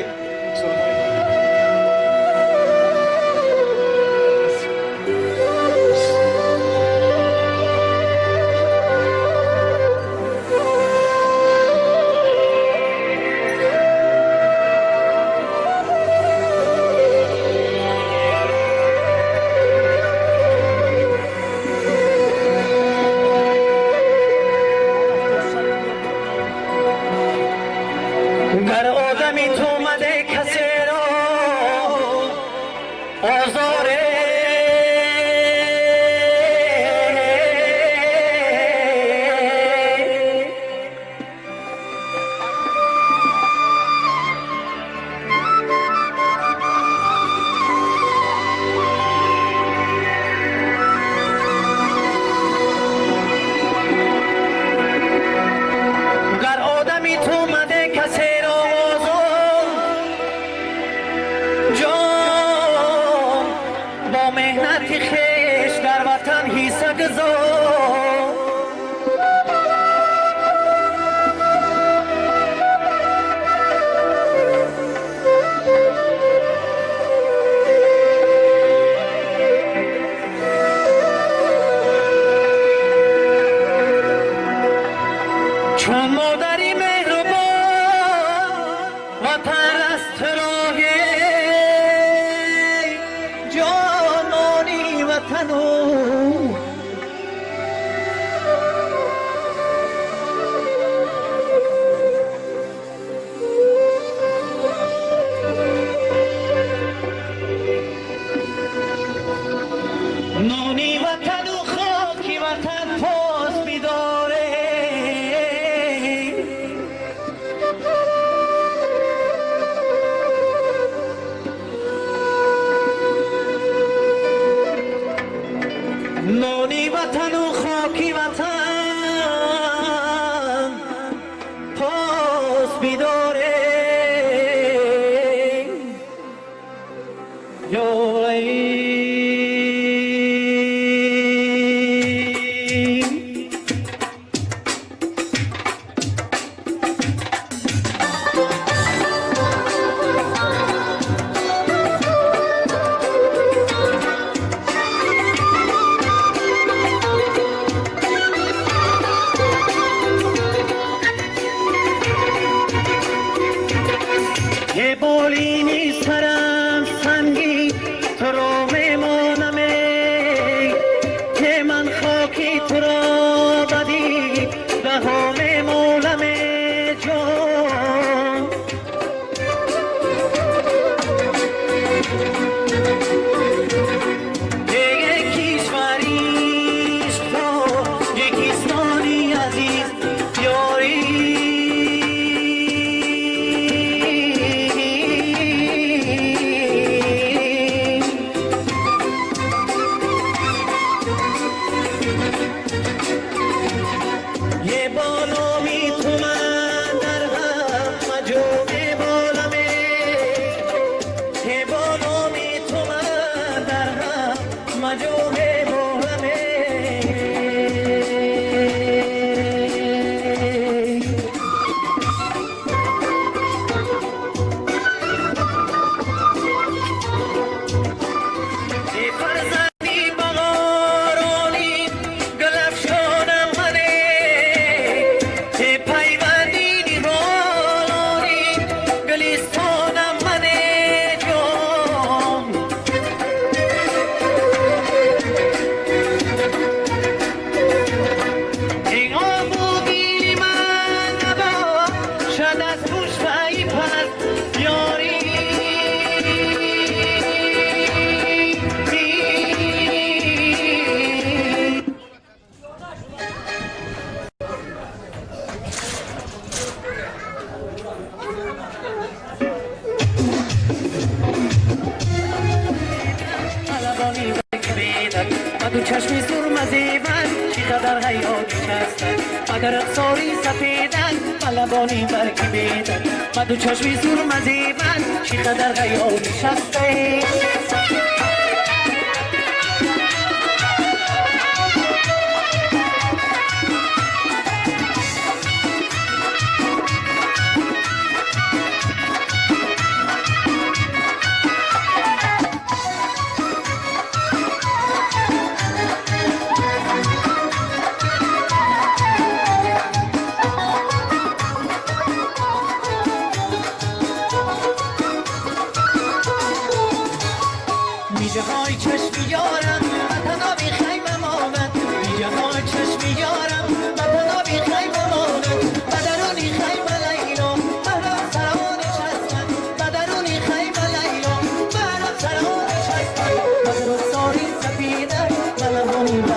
چشمی سرمه زیبن چی قدر غیاب نشسته.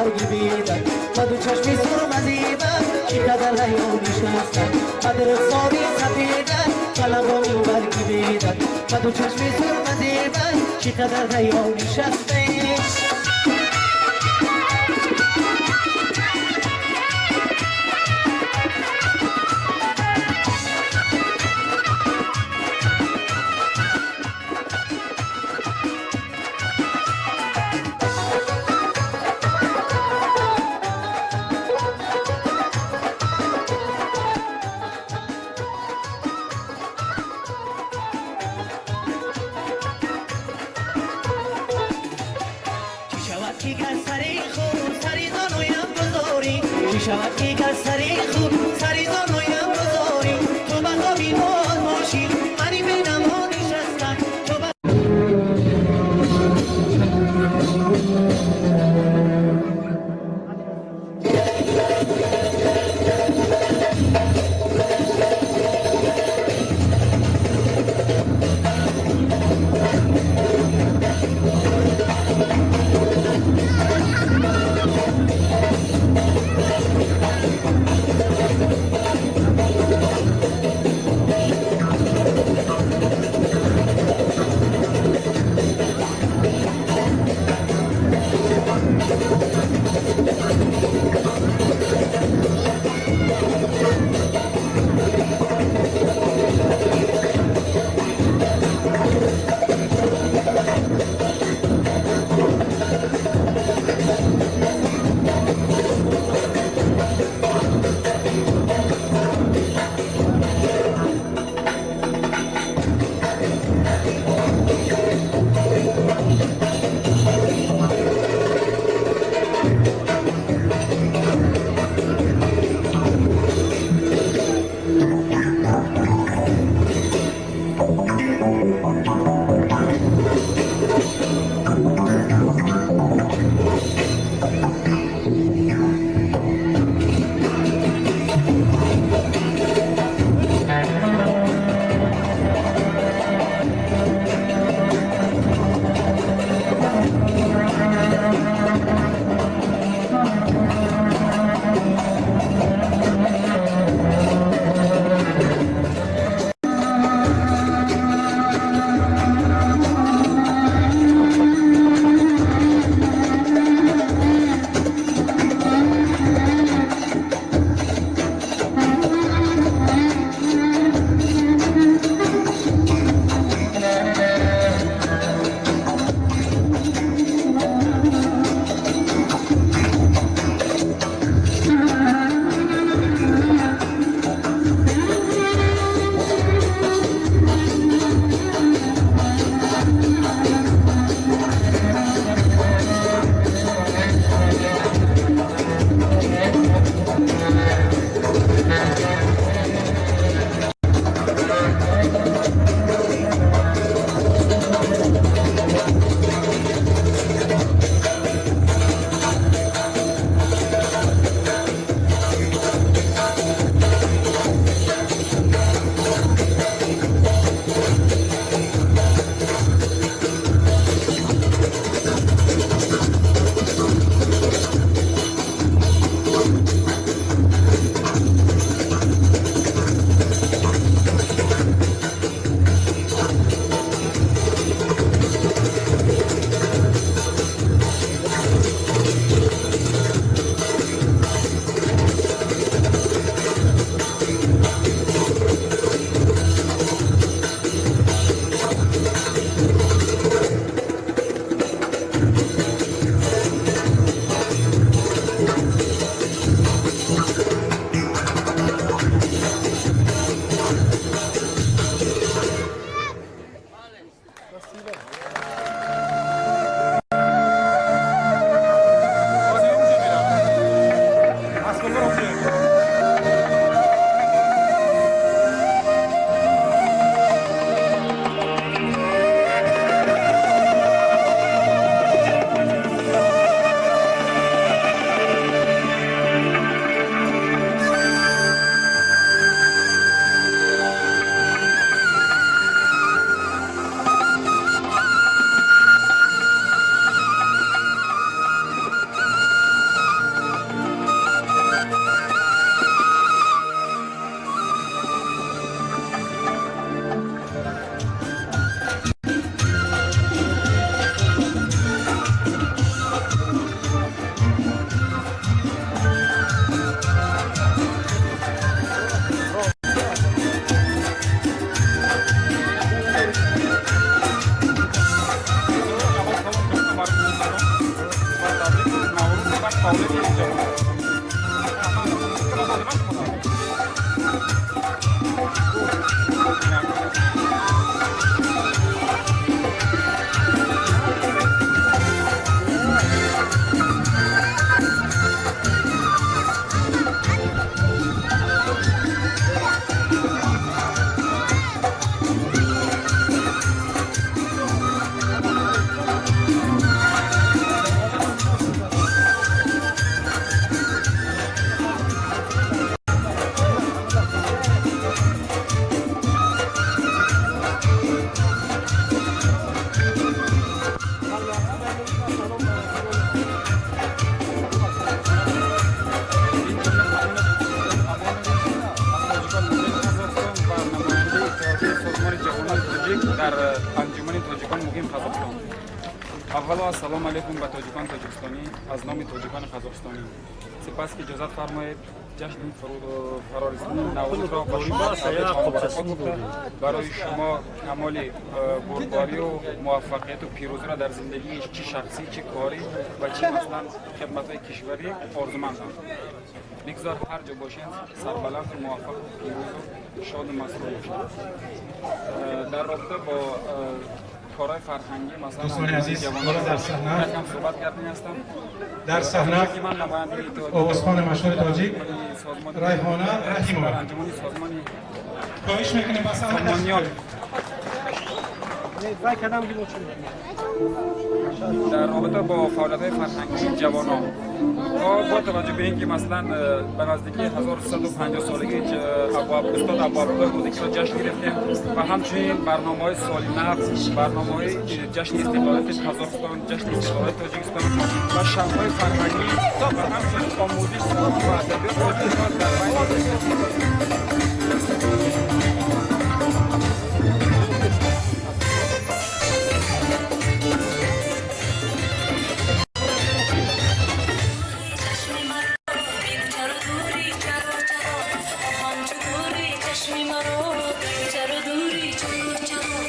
برگی بیدن و دو چشمی سرم زیبن چی قدر حیران نشستن و در رخساری سفیدن و لبانی برگی بیدن و دو چشمی سرم زیبن چی قدر حیران نشستن. Дар Анҷумани тоҷикон муқим Қазоқистон. Аввало, ассалому алайкум ба тоҷикон тоҷикистонӣ аз номи тоҷикони қазоқистонӣ. Сипас иҷозат фармоед, ҷашни фарорасидани Наврӯзро ба шумо табрик гуфта, барои шумо камоли бурдборию муваффақияту пирӯзиро дар зиндагии чӣ шахсӣ, чӣ корӣ ва чӣ масалан хидматҳои кишварӣ орзумандам. Бигзор ҳар ҷо бошед, сарбаланду муваффақу пирӯзу шоду масрур бошед. Дар робита бо корҳои фарҳангӣ, масалан, Дӯстони азиз, ҳоло дар саҳна якам суҳбат кардани ҳастам. Дар саҳна Ки ман намояндаи иттиҳодияи овозхони машҳури тоҷик созмони Райҳона Раҳимова. Дар анҷумани созмони Хоҳиш мекунем, ба саҳна Сомониён дар робита бо фаъолиятҳои фарҳангии ҷавонон, бо таваҷҷӯҳ ба ин ки масалан ба наздикии 1350 солагии устод Абуабдуллоҳ Рӯдакиро ҷашн гирифтем ва ҳамчунин барномаҳои соли нав, барномаҳои ҷашни истиқлолияти Қазоқистон, ҷашни истиқлолияти Тоҷикистон ва шабҳои фарҳангӣ ва ҳамчунин омӯзиш забон ва адабиёт дар байни چرا دوری، چرا چرا همچو دوری چشمی مرا، چرا دوری، چرا چرا.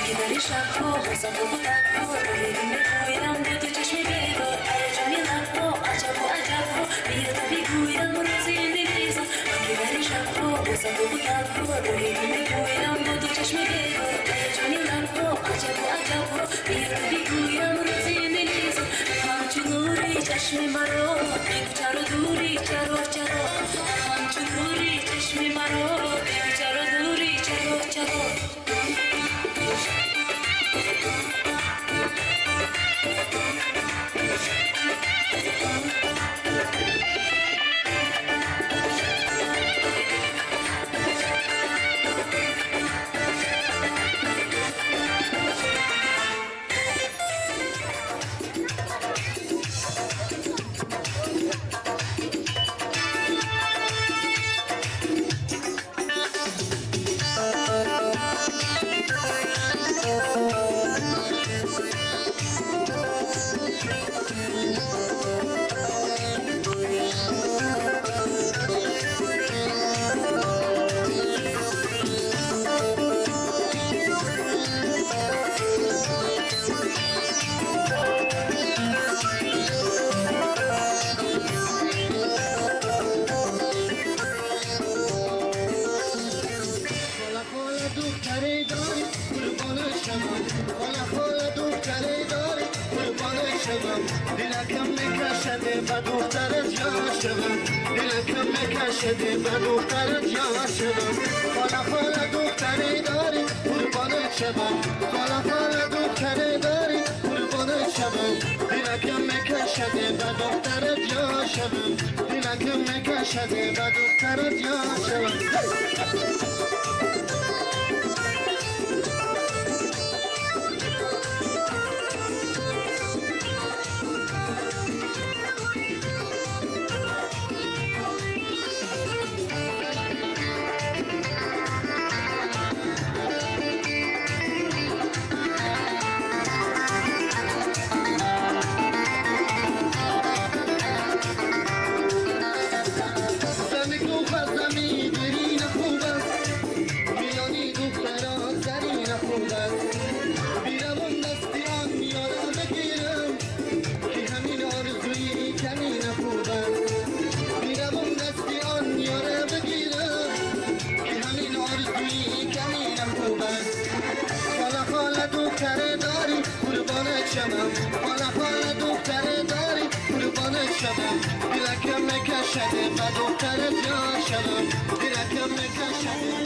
که در شبها بازم و تنها میگویم به دو چشم بیدار، ای جانی لبها عجب و عجب ها، بیا تا بگویم روزی نمیزم. من که در شبها بازم و تنها میگویم به دو چشم بیدار، ای جانی لبها عجب و عجب ها، بیا تا بگویم روزی نمیزم. همچو نوری چشم مرا بگو چرا دوری، چرا چرا. همچو نوری چشم مرا بگو چرا دوری، چرا چرا. خاله دختری داری قربان شوم، خاله خاله دختری داری قربان شوم، دلکم میکشد به دخترت یار شوم، دلکم میکشد به دخترت یار شوم. خاله خاله دختری داری قربان شوم، خاله خاله دختری داری قربان شوم، دلکم میکشد به دخترت یار شوم، دلکم میکشد به دخترت یار شوم. است. بیروم دستی آن یاره بگیرم که همین آرزوی کمی نخوب است. بیروم دستی آن یاره بگیرم که همین آرزوی کمی نخوب است. خاله خاله دختر داری قربانت شوم، خاله خاله دختر داری قربانت شوم، دلکم میکشد به دخترت یار شوم، دلکم میکشد.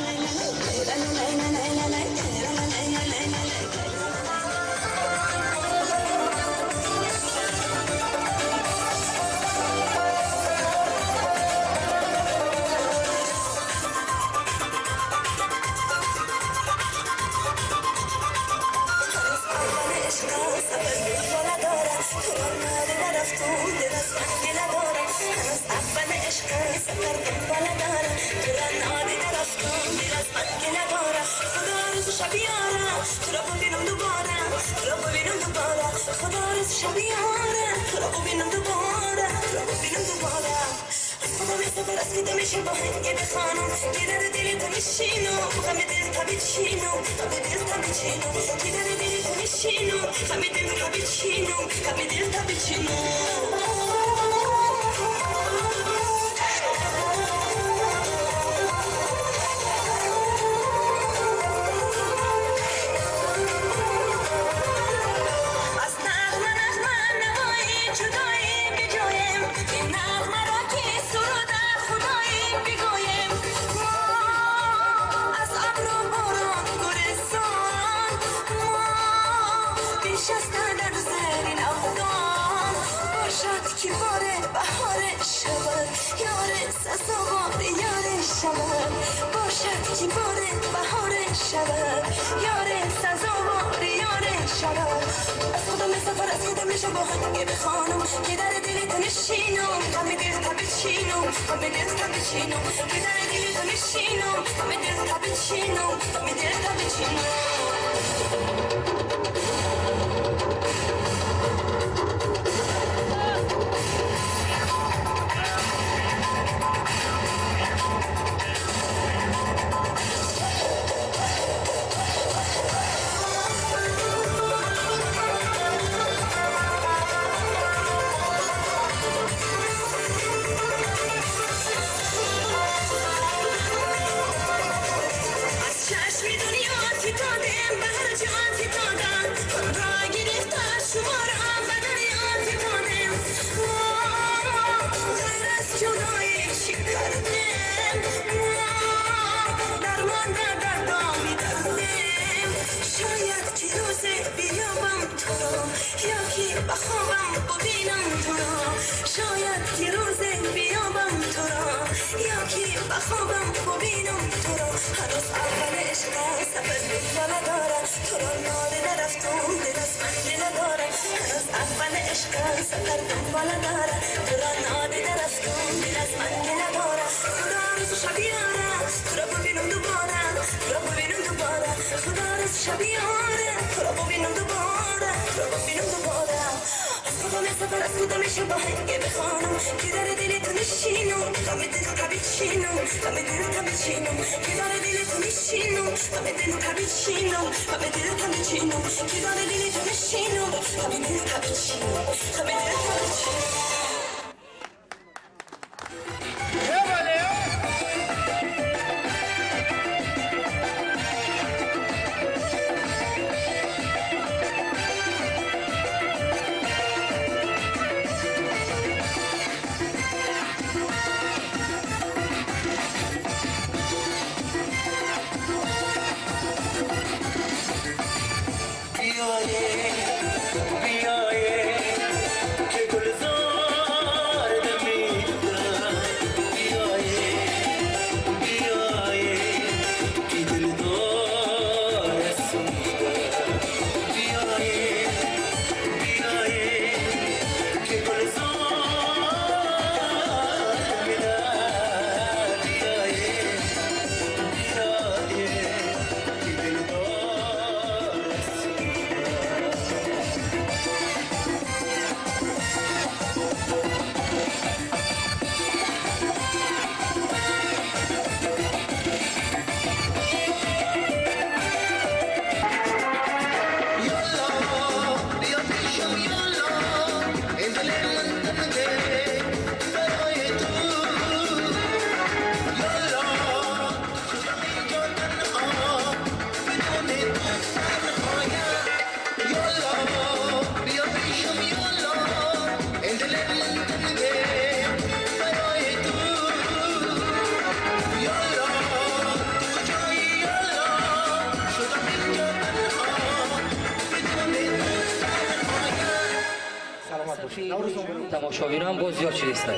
Сафи тамошобинон боз зиёд шудааст.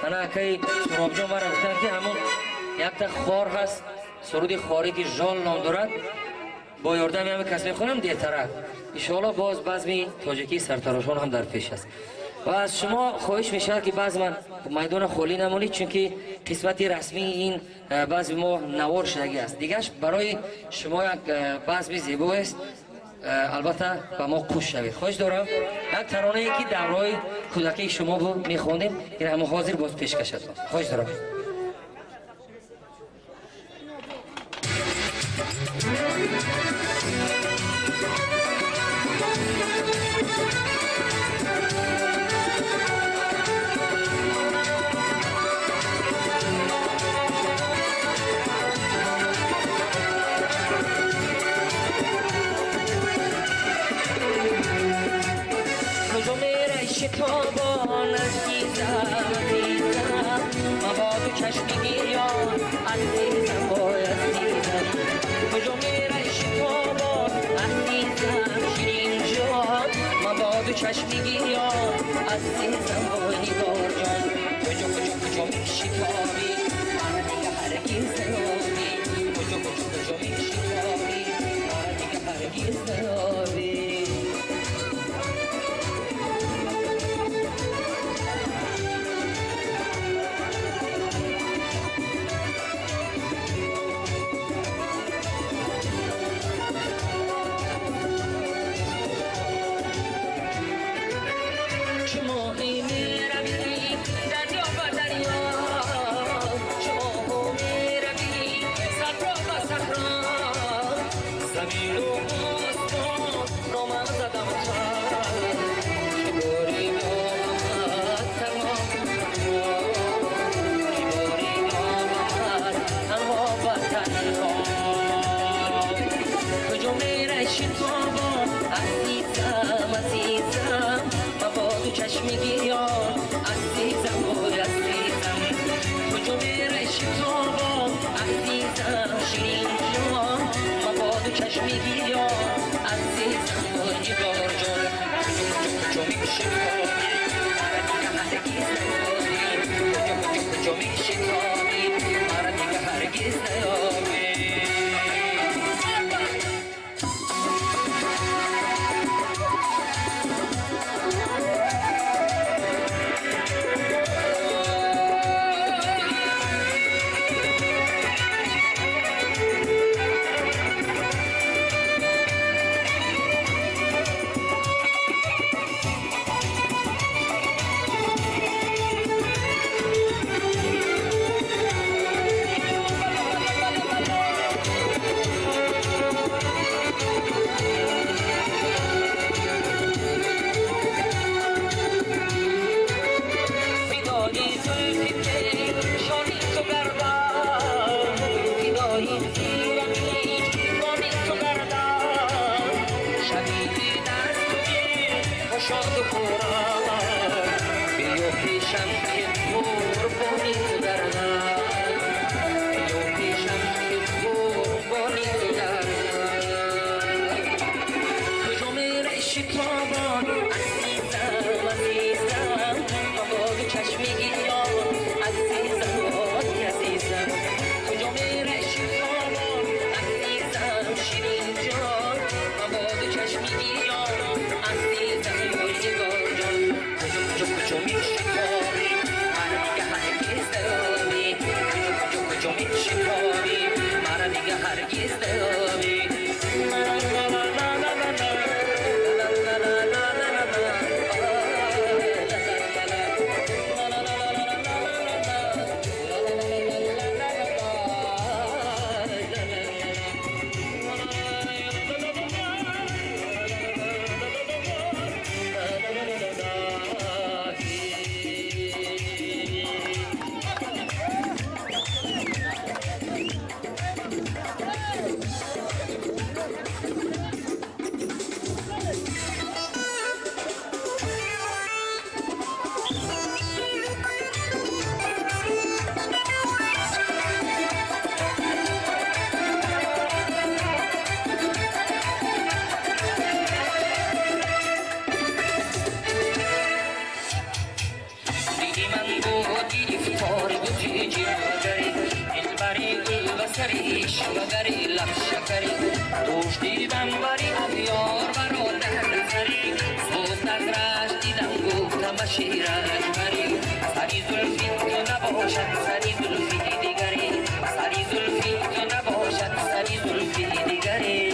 Ана акаи Суробҷон мара гуфтанд, ки ҳамон якта хор ҳаст, суруди хорӣ, ки Жол ном дорад, бо ёрдами ҳами кас мехонам дертарак. Иншоалло, боз базми тоҷикии сартарошон ҳам дар пеш аст ва аз шумо хоҳиш мешавад, ки баъзе ман майдона холӣ намонед, чунки қисмати расмии ин базми мо навор шудагӣ аст. Дигаш барои шумо як базми зебоест, албатта ба мо қуш шавед. Хоҳиш дорам, як таронае, ки давраҳои кӯдакии шумо буд, мехондем, ин ҳама ҳозир боз пешкашатон. Хоҳиш дорам. شتابان عزیزم، عزیزم، مباد و چشم گریان، عزیزم وای عزیزم. کجا میره شتابان عزیزم، شیرین جان؟ مباد و چشم گریان، عزیزم وای نگار جان. کجا کجا کجا میشتابی، مرا دیگه هرگز نیابی. کجا کجا کجا میشتابی، مرا دیگه هرگز نیابی. عزیزم عزیزم، مباد و چشم گریان، عزیزم وای عزیزم. کجا میره شتابان عزیزم، شیرین جان؟ مباد و چشم گریان، عزیزم وای نگار جان. کجا کجا کجا میشتابی، مرا دیگه هرگز نیابی. کجا کجا کجا میشتابی، مرا دیگه هرگز نیابی. هرگز نیابی. شکری شوگری لب شکری دوش دیدم بری ابیار برادر نظری سوز نظرش دیدم گفتم شیرش بری سری زلفی تو نباشد سری زلفی دیگری سری زلفی تو نباشد سری زلفی دیگری.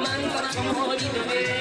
من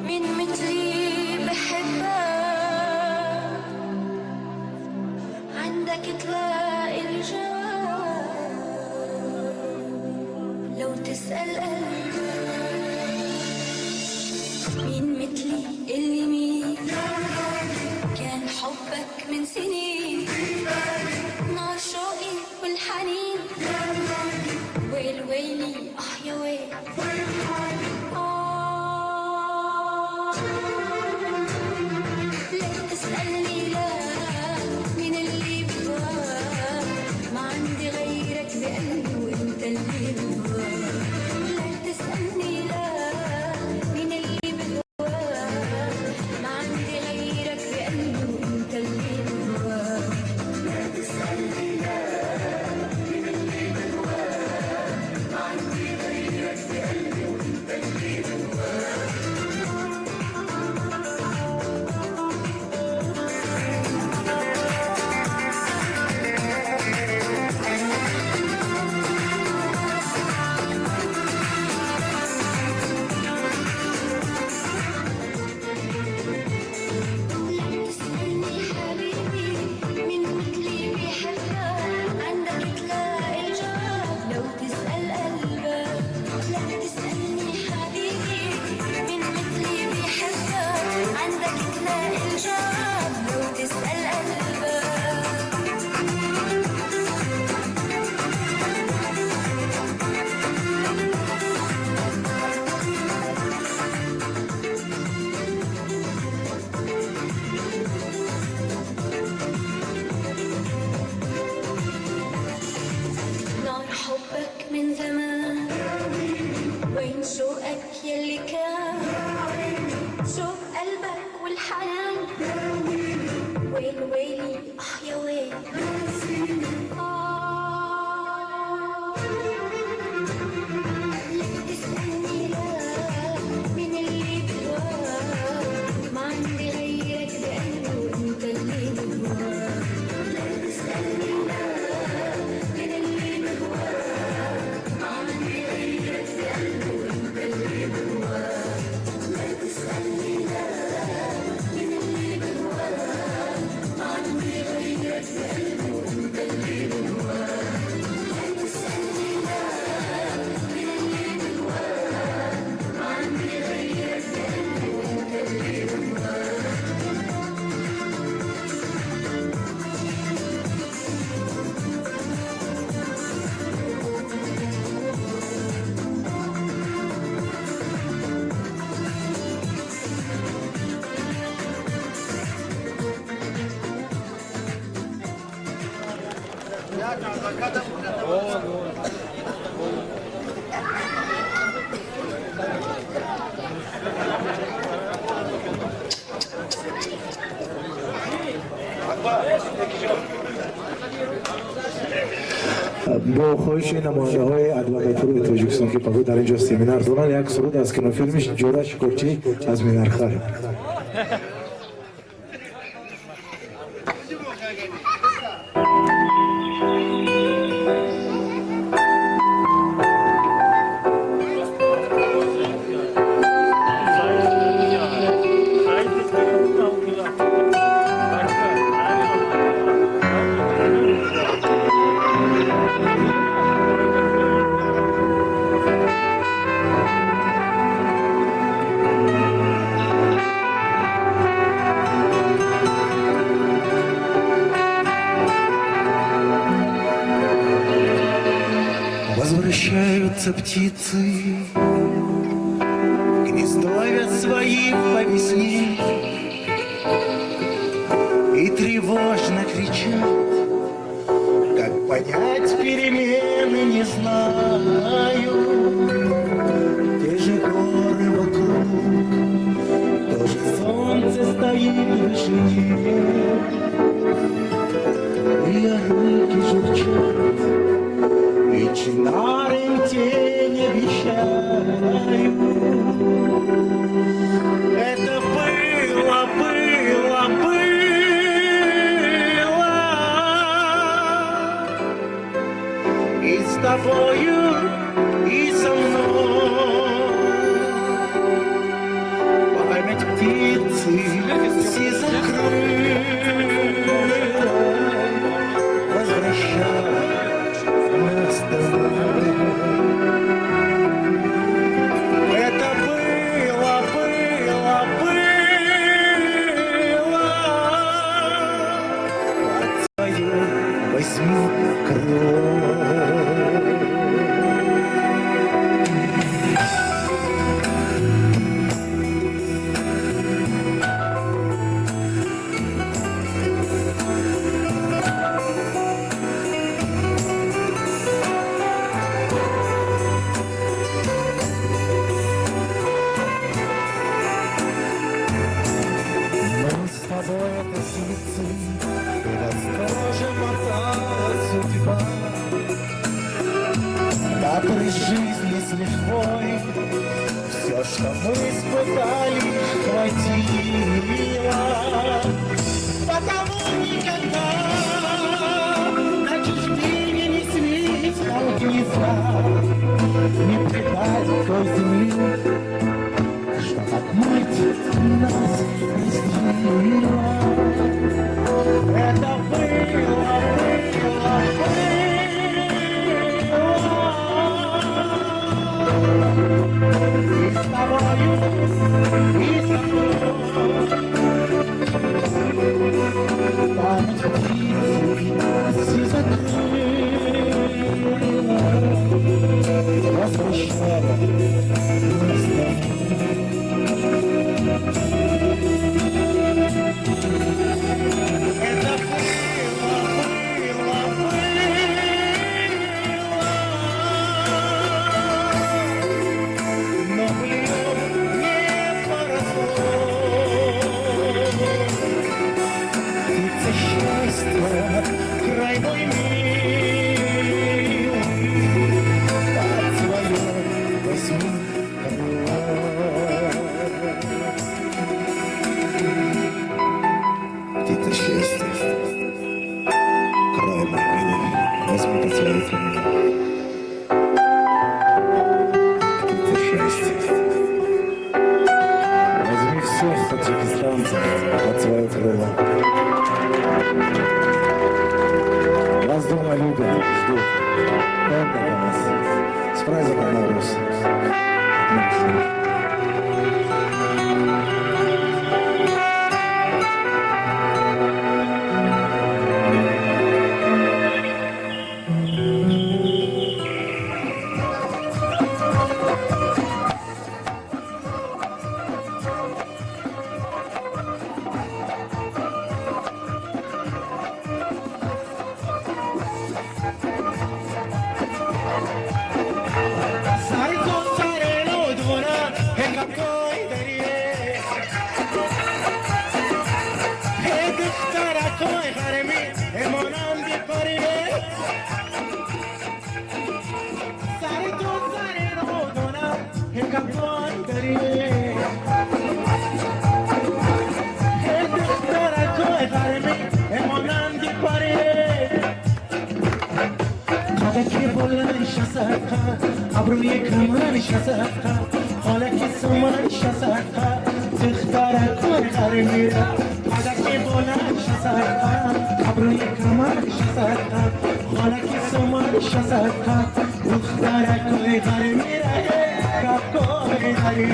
من مثلي بحبك عندك تلاقي الجواب لو تسأل قلبك مين مثلي اللي مين كان حبك من سنين نار شوقي والحنين ويل ويلي اه يا ويل لا تسألني لا مين اللي بهواك ما عندي غيرك بقلبي وانت اللي بهواك لا تسألني لا مين اللي بهواك ما عندي غيرك بقلبي وانت اللي بهواك لا تسألني لا مين اللي بهواك ما عندي غيرك بقلبي وانت اللي بهواك. لا تسألني حبيبي مين مثلي بيحبك عندك تلاقي الجواب لو تسأل قلبك لا تسألني حبيبي مين مثلي بيحبك عندك تلاقي الجواب لو تسأل قلبك. نار حبك من زمان وين شوقك يلي كان شوق قلبك والحنان ويل ويلي اه يا ويل آه. Бо хоҳиши намояндаҳои адвокатураи Тоҷикистон, ки пагоҳ дар ин ҷо семинар доранд, як суруд аз кинофилми Ҷӯра Шикорчӣ аз Минархар. Возвращаются птицы, гнездовья свои по весне, и тревожно кричат, как понять перемены не знаю. Те же горы вокруг, то же солнце стоит в вышине, и арыки журчат, и чинары тень обещают. Это было, было, было и с тобою, и со мной. Память птицы сизокрылой возвращает нас домой. Это было, было, было под свое возьми крыло. Жизни с лихвой все, что мы испытали, хватило. Потому никогда на чужбине не свить нам гнезда, не предать той земли, что как мать нас разделила. Это было, было, было. И с тобою, и со мной. Память птицы сизокрылой возвращала нас домой. Это было, было, было. Но быльем не поросло. Птица счастья, край мой милый, под свое возьми крыло. Птица счастья, край мой милый, возьми под свое крыло. Возьми всех таджикистанцев под свое крыло. Вас дома любят, ждут. Только вас. С праздником Навруз. کپای داری دخترکای غرمی مانند پری قدکی بلند شصدقه ابروی کمان شصدقه خالکی سومان شصدقه دخترکای غرمی قدکی بلند شصدقه ابروی کمان شصدقه خالکی سومان شصدقه دخترکای غرمی کپای داری.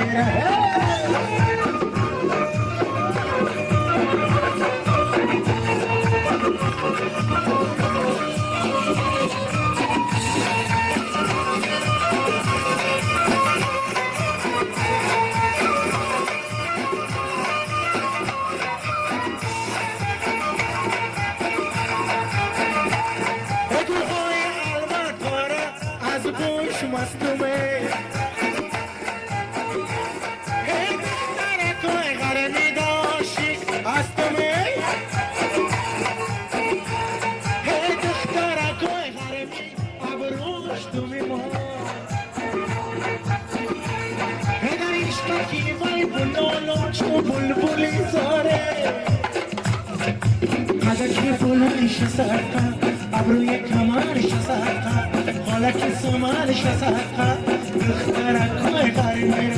ابروی کمرش صدقه خالک سومرش صدقه دخترکای غریبه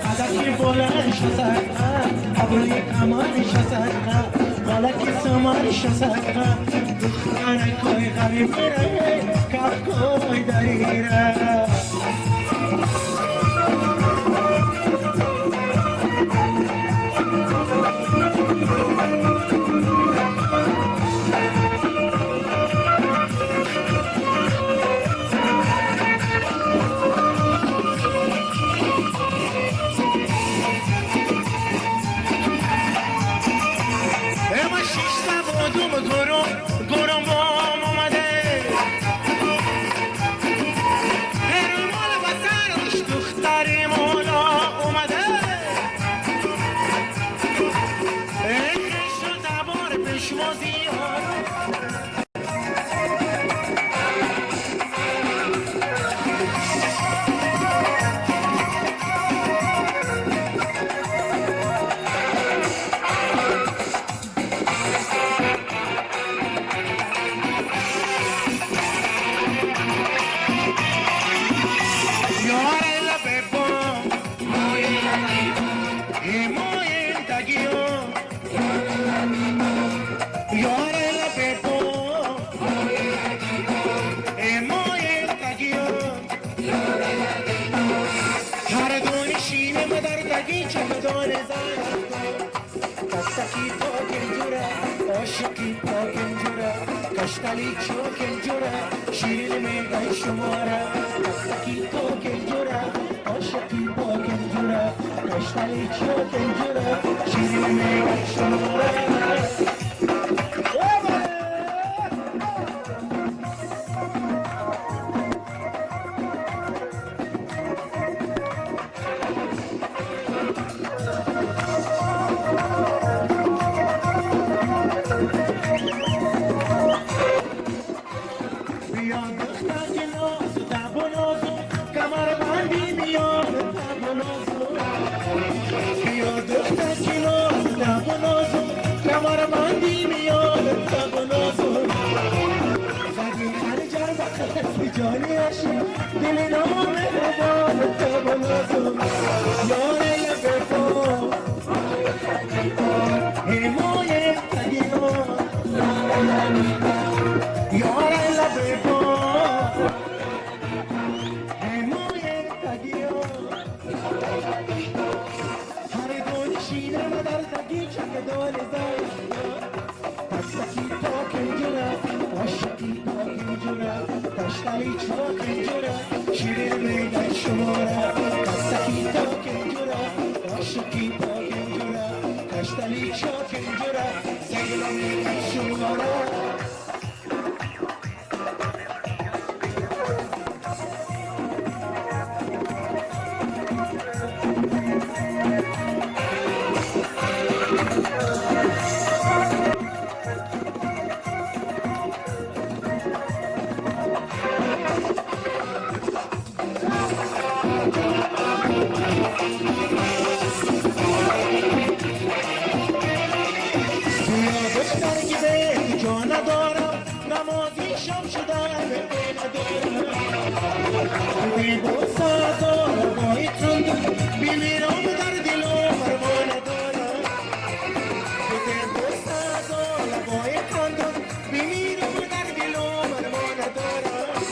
قدکی بلندش صدقه ابروی کمرش صدقه خالک سومرش صدقه دخترکای غریبه کفکای دریره. کشتلی چوکن جوره شیرین میگه شماره تکی توکن جوره عاشقی پاکن جوره کشتلی چوکن جوره شیرین میگه شماره. دل نامهربان تو بنازم یار لبکو حمایت تگیو یار لبکو حمایت تگیو هر دون شینه در تگی چک دول زای تکی پاکن جوره عاشقی پاکن جوره کشتلی چاکن جوره شیرین میدن شماره تکی پاکن جوره عاشقی پاکن جوره کشتلی چاکن جوره زیل میدن شماره. بمیرم در دل و مرمان دارم بده بوسه لبای خندان بمیرم در دل و مرمان دارم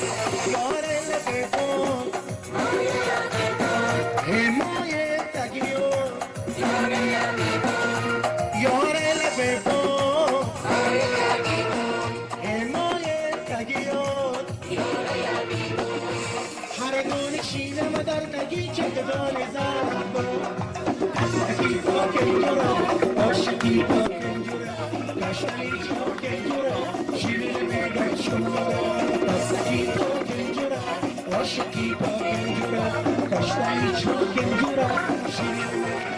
یار لبه حمایت تگیو یار لبه حمایت تگیو هر گونه شینم در تگی چکدان زرد تگی پاک جورا عاشقی پاک جورا کشتنی چاک جورا شیرین میگن شمارا تگی پاک جورا عاشقی پاک جورا کشتنی چاک جورا شیرین میگن.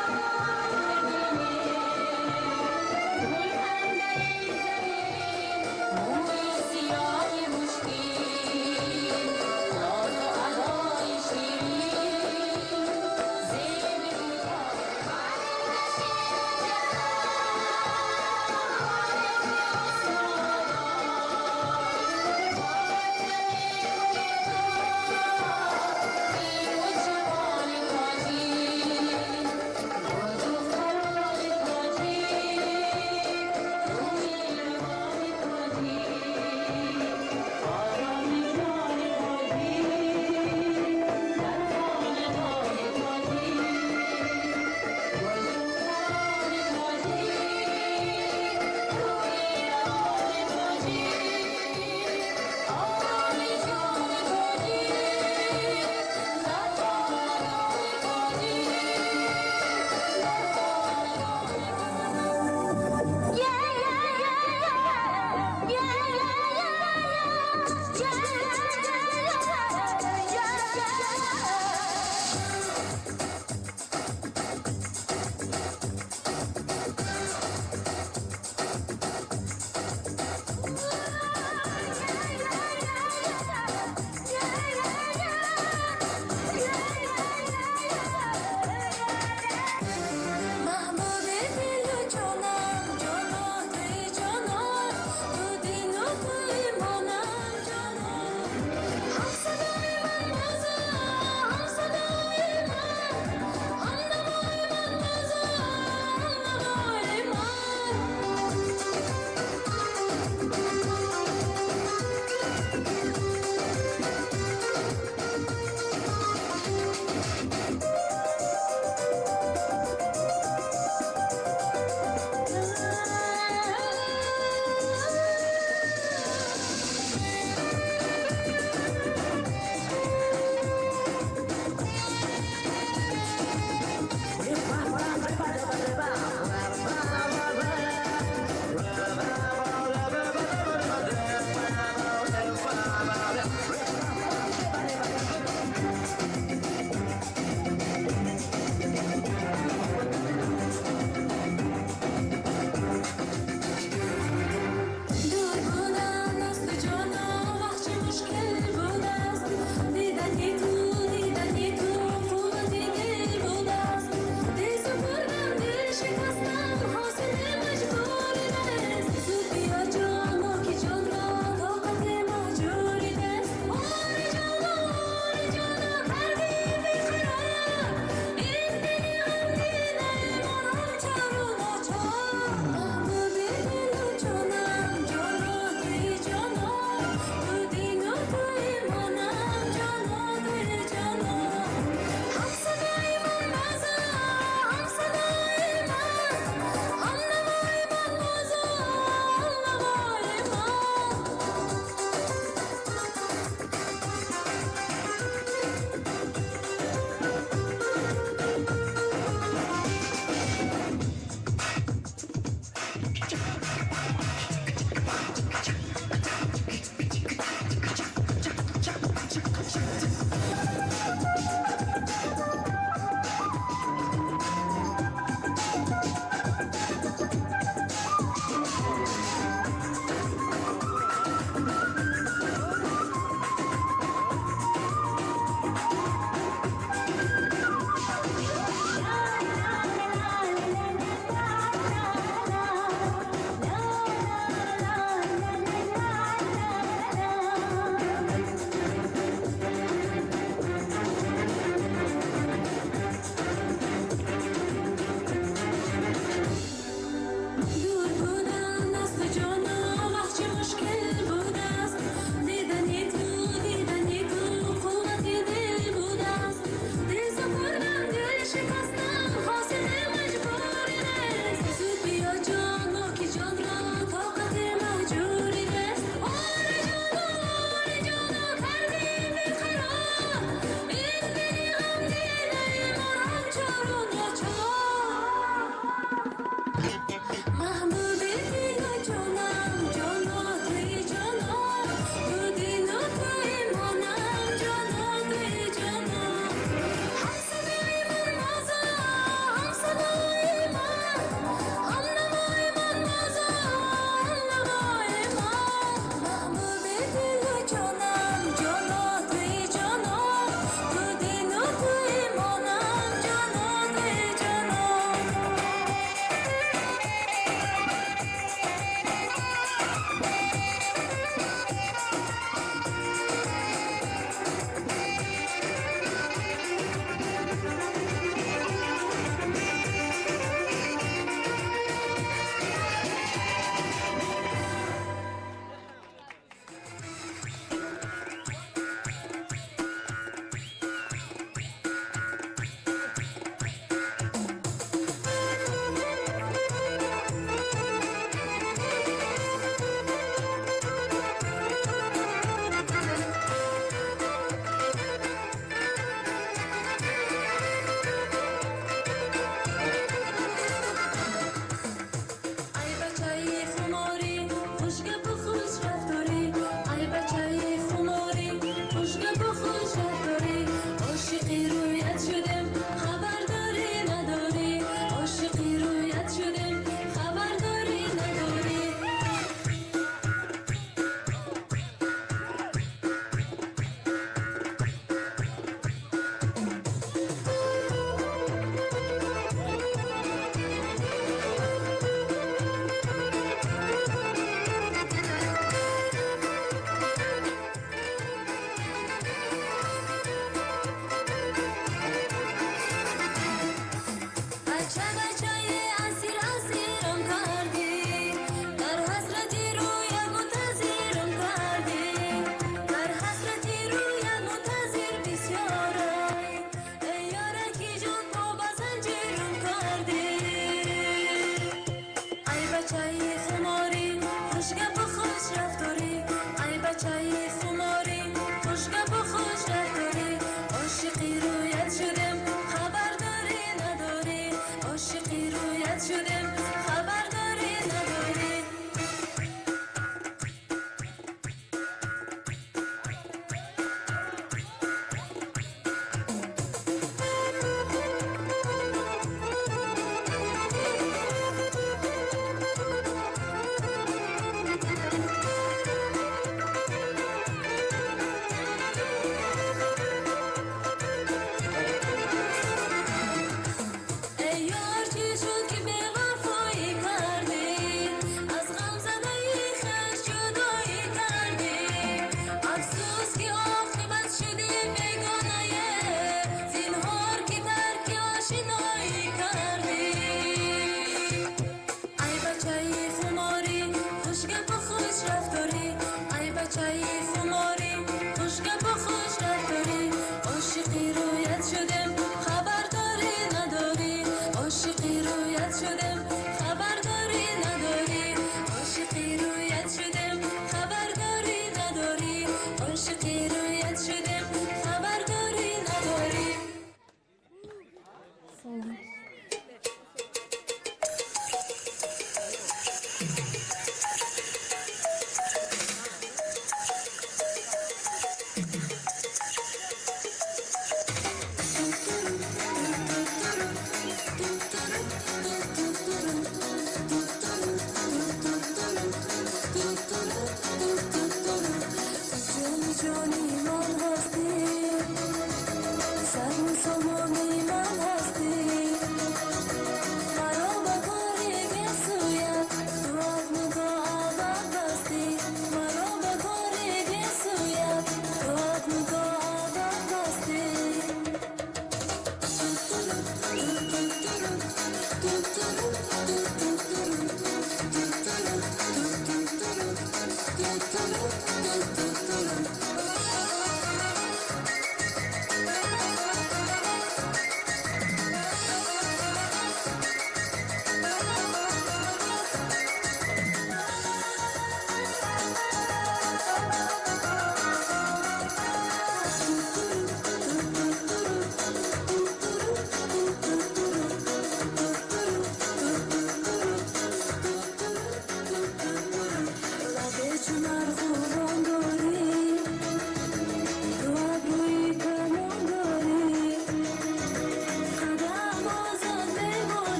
Oh,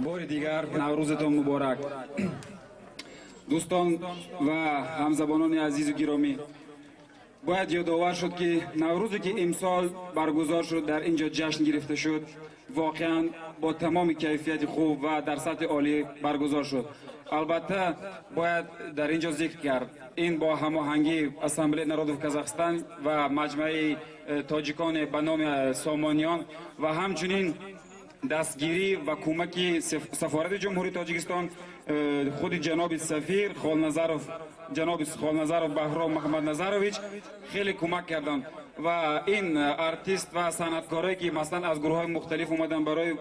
Бори дигар Наврӯзатон муборак. Дӯстон ва ҳамзабонони азизу гиромӣ, бояд ёдовар шуд, ки Наврӯзе ки имсол баргузор шуд, дар ин ҷо ҷашн гирифта шуд, воқеан бо тамоми кайфияти хуб ва дар сатҳи олӣ баргузор шуд. Албатта, бояд дар ин ҷо зикр кард, ин бо ҳамоҳангии Ассамблеи народов Казахстан ва Маҷмаи тоҷиконе ба номи Сомониён ва ҳамчунин дастгирӣ ва кӯмаки сафорати Ҷумҳурии Тоҷикистон, худи ҷаноби сафир Холназаров, ҷаноби Холназаров Баҳром Маҳмадназарович хеле кӯмак карданд ва ин артист ва санъаткорое ки масалан аз гурӯҳҳои мухталиф омаданд барои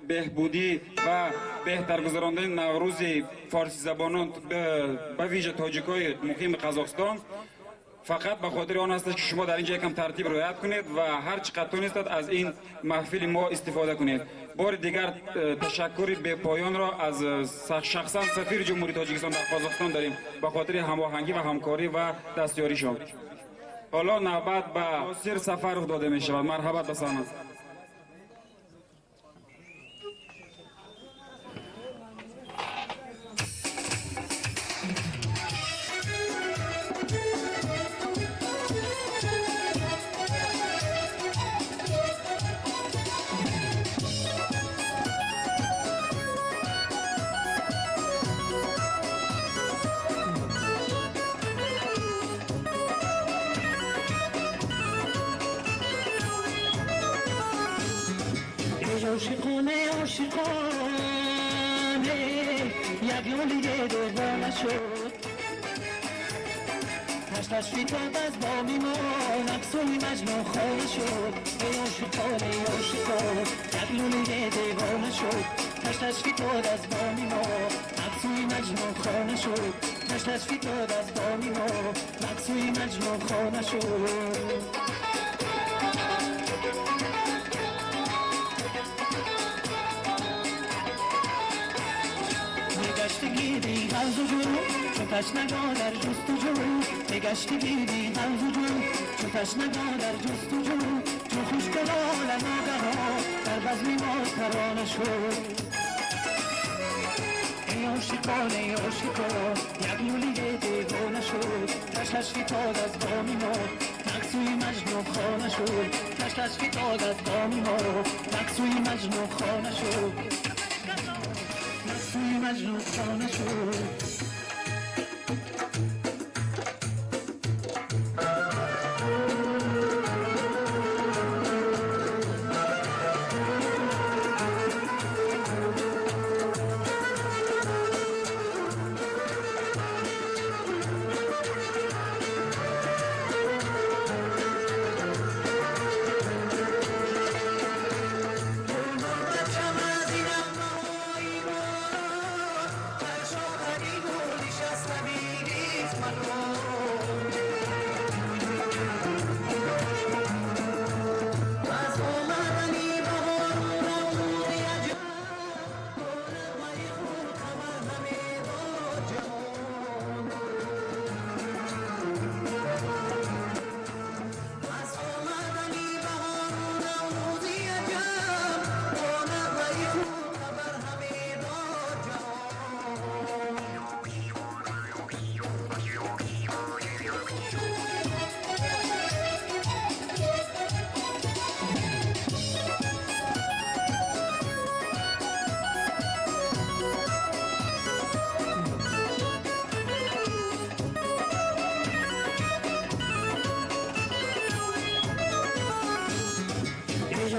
беҳбудӣ ва беҳтар гузарондани Наврӯзи форсизабонон, ба вижа тоҷикои муқими Қазоқистон, фақат ба хотири он аст, ки шумо дар ин ҷо якам тартиб риоят кунед ва ҳар чӣ қадр тонистад аз ин маҳфили мо истифода кунед. Бори дигар ташаккури бепоёнро аз шахсан сафири Ҷумҳурии Тоҷикистон дар Қазоқистон дорем ба хотири ҳамоҳангӣ ва ҳамкорӣ ва дастёришон. Ҳоло навбат ба Носир Сафаров дода мешавад. Марҳабат ба саҳна. عاشقانه عاشقانه یک لولی دیوانه شد، تشتش فیتاد از بامی ما نفسوی مجنون خانه شد. ای عاشقانه عاشقانه یک لولی دیوانه شد، تشتش فیتاد از بامی ما نفسوی مجنون خانه شد. تشتش فیتاد از بامی ما نفسوی مجنون خانه شد. گیری غمز و جو چو تشنگان در جستجو، بگشتی گیری غمز و جو چو تشنگان در جستجو، چو خوش کلال ناگهان در بزمی ما ترانه شد. ای عاشقان ای عاشقان یک لولی دیوانه شد، تش فیتاد از بامی ما مقصوی مجنون خانه شد تش فیتاد از بامی ما مقصوی مجنون خانه شد مقصوی مجنون خانه شد.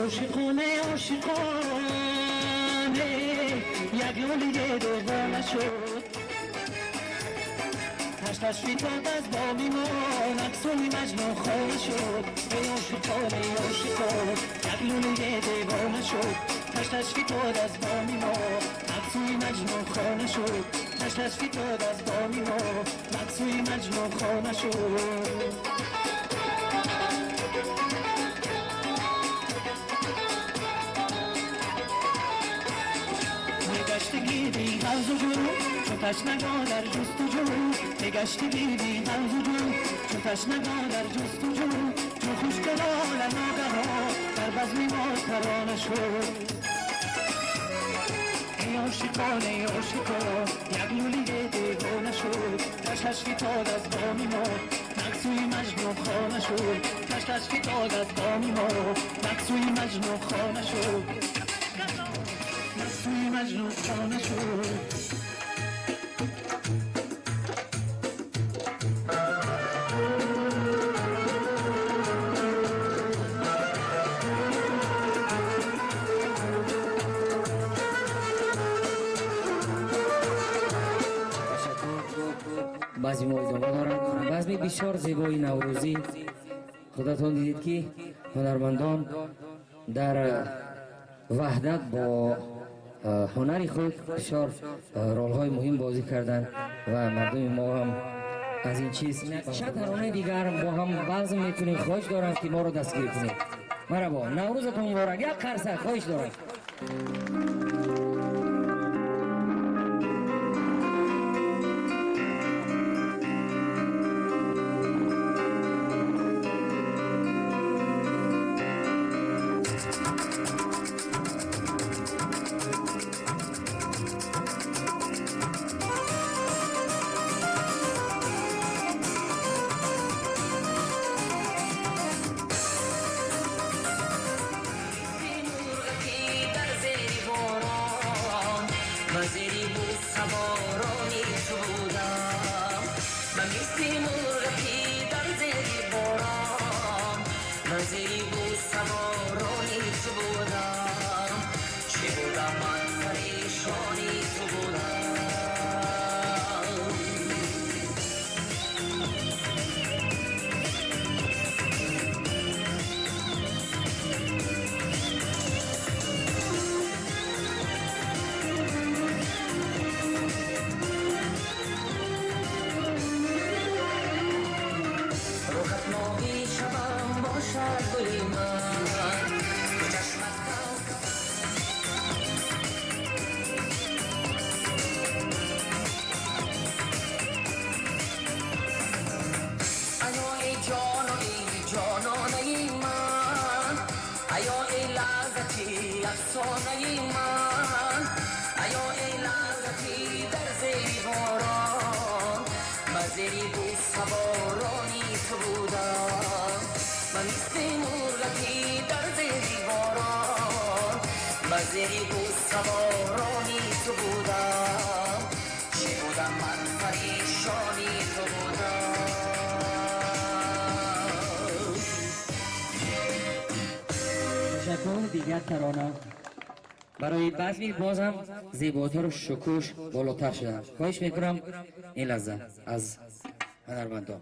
عاشقانه عاشقانه یک لولی دیوانه شد تش فیتاد از بامی ما نقصونی مجنون خانه شد. ای عاشقانه عاشقان یک لولی دیوانه شد تش فیتاد از بامی ما مقصوی مجنون خانه شد تش فیتاد از بامی ما مقصوی مجنون خانه شد. گیری غوز و جو چو تشنگان در جستجو بگشتی بیدی غوز و جو چو تشنگان در جستجو چو خوشگلال ناگهان در بزم ما ترانه شد. ای عاشقان ای عاشقان یک لولی دیوانه شد تش فیتاد از بامی ما مقصوی مجنون خانه شد تش فیتاد از بامی ما مقصوی مجنون خانه شد مقصوی مجنون خانه شد. базми мо идома дорад. Базми бисёр зебои наврӯзӣ. Худатон дидед ки ҳунармандон дар ваҳдат бо ҳунари худ бисёр ролҳои муҳим бозӣ карданд ва мардуми мо ҳам аз ин чиз чанд таронаи дигар бо ҳам базм мекунем. Хоҳиш дорам ки моро дастгирӣ кунед. Марҳабо, наврӯзатон муборак. Як қарсак хоҳиш дорам. در زیر باران Зери бӯсаборони ту будам, чӣ будам ман паришони ту будам. Ташаккур. Дигар тарона барои базми бозам зеботар ва шукӯш болотар шуда. Хоҳиш мекунам ин лаҳза аз ҳунармандон.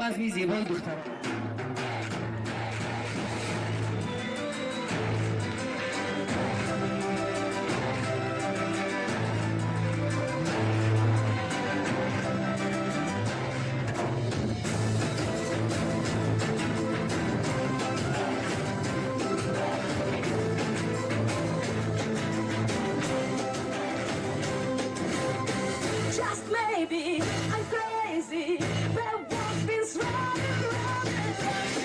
Базми зебои духтарон. Just maybe I'm crazy, but what's been round and round and round.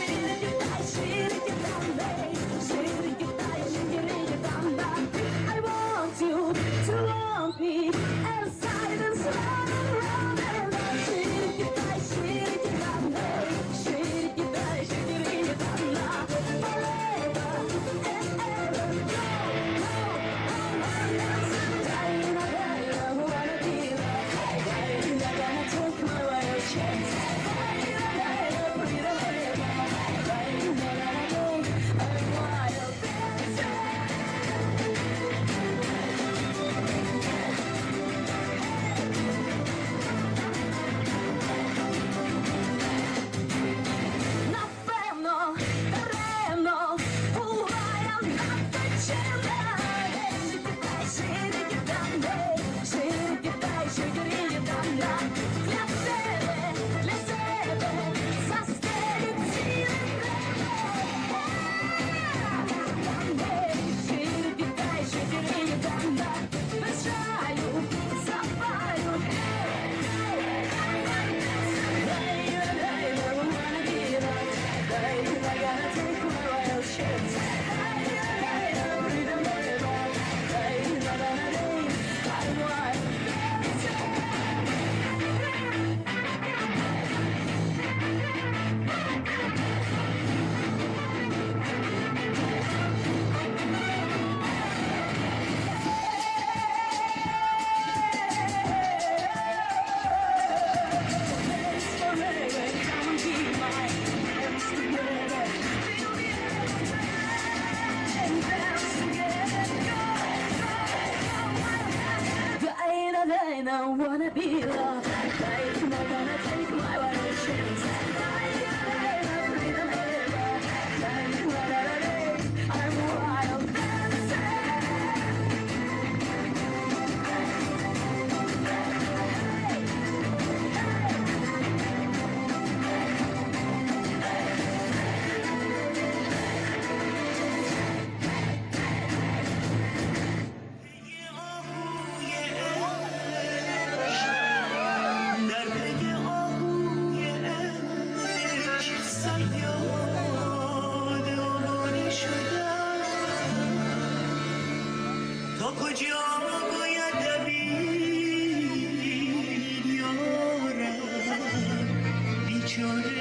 بیچاره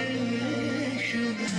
شدم.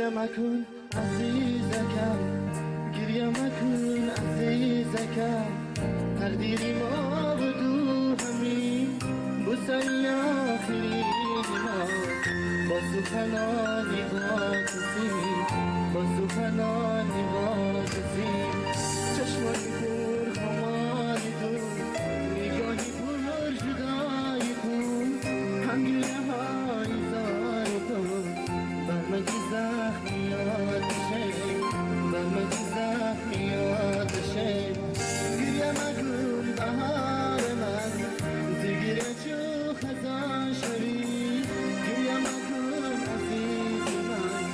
گریه مکن عزیزکم، گریه مکن عزیزکم، تقدیری ما و دو همین بوسه آخرین ما، با سخنانی قاطسی، با سخنانی قاطسی، چشمانی پر خماری تو، نگاهی پر جدای تو، هم گریه های زار تو، بر من چه زخمی آتشه، بر من چه زخمی آتشه. گریه مکن بهار من، زیر گریه چو خزان شوی، گریه مکن عزیز من،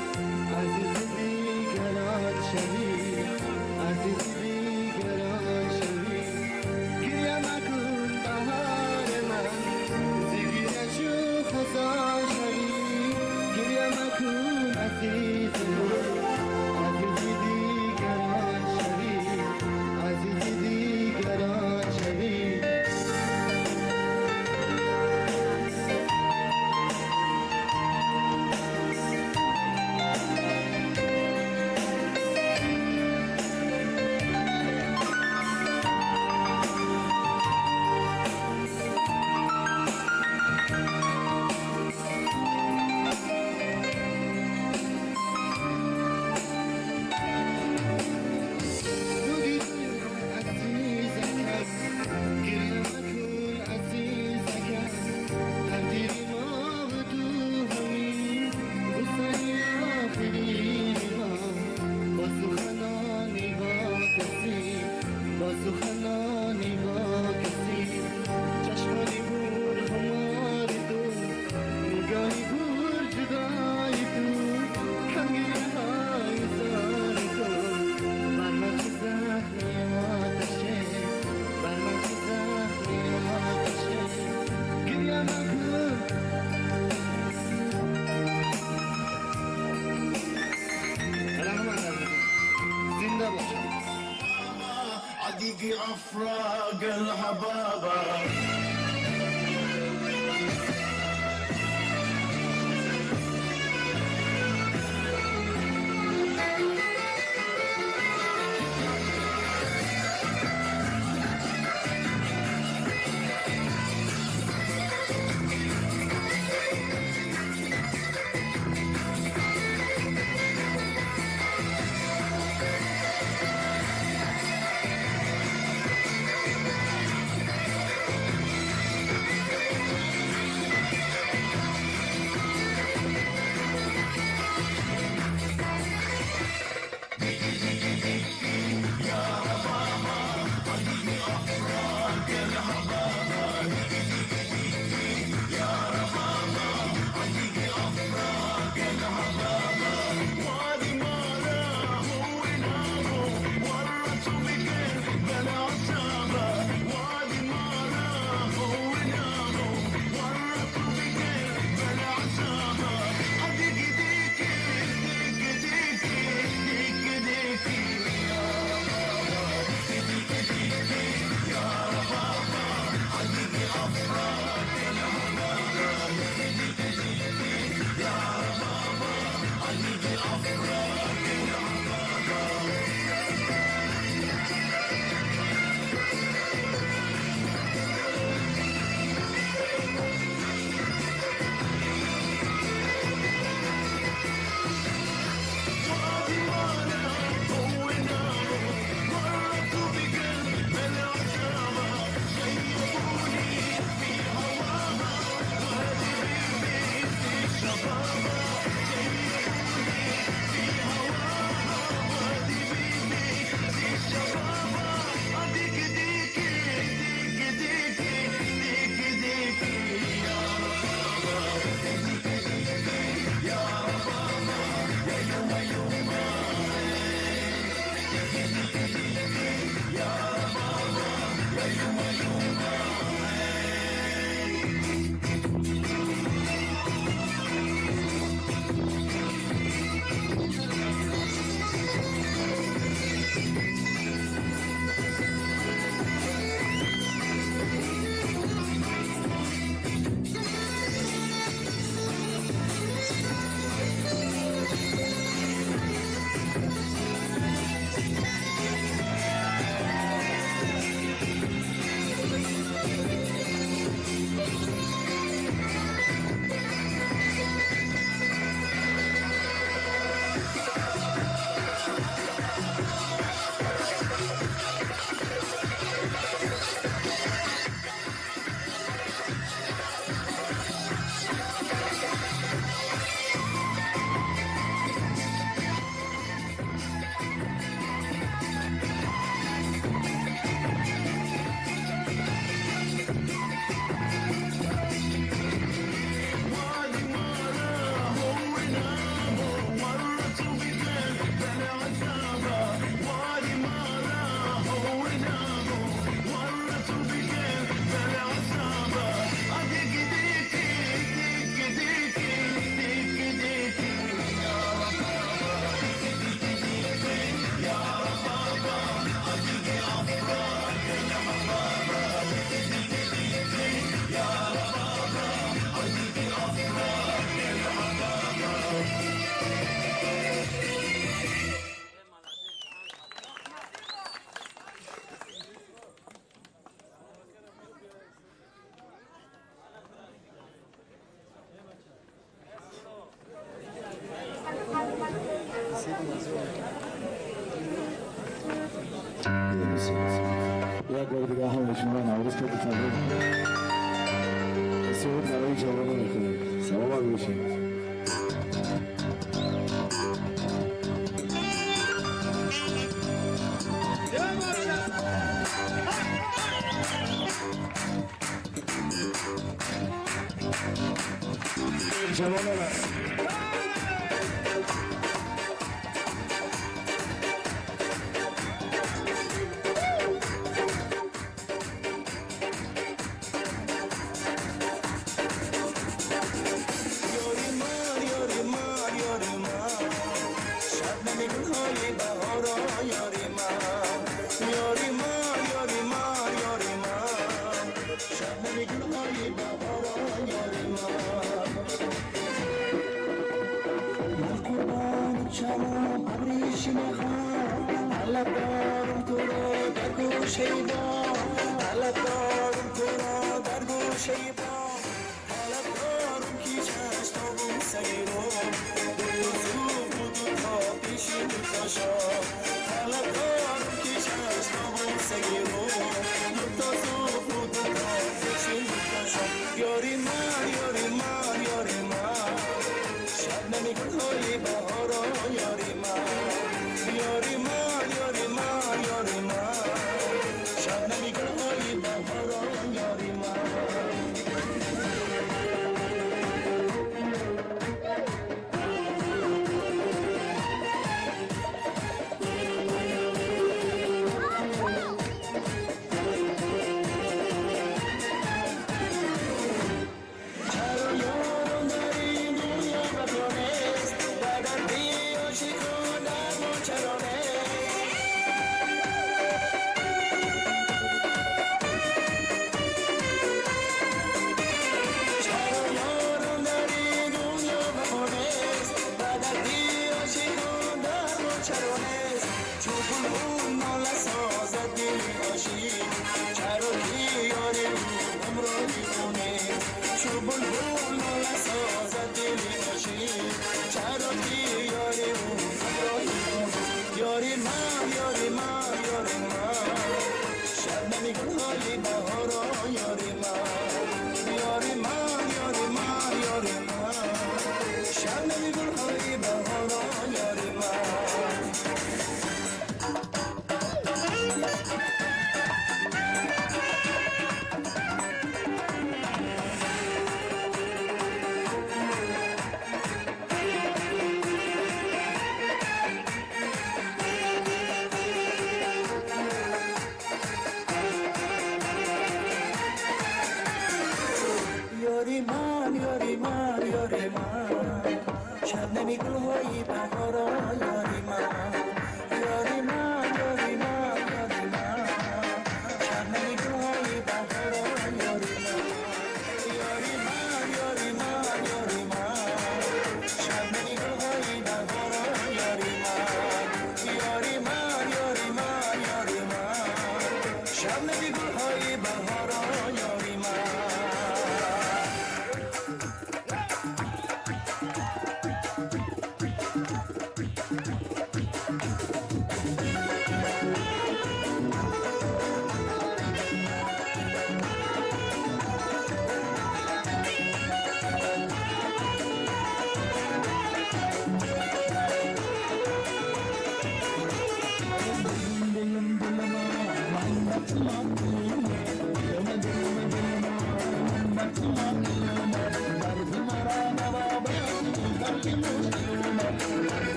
عزیز بیگران شوی، عزیز بیگران شوی. گریه مکن بهار من، زیر گریه چو خزان شوی، گریه مکن عزیز من، عزیز دیگران شوی، عزیز دیگران شوی. أفراق الحبابة. Мухлисем. Як бор дига ҳамаи шуморо Наврӯз пати табрик мекунем. Суруд барои ҷавонон мекунем. Саломат бошед. Ҷавонон аст.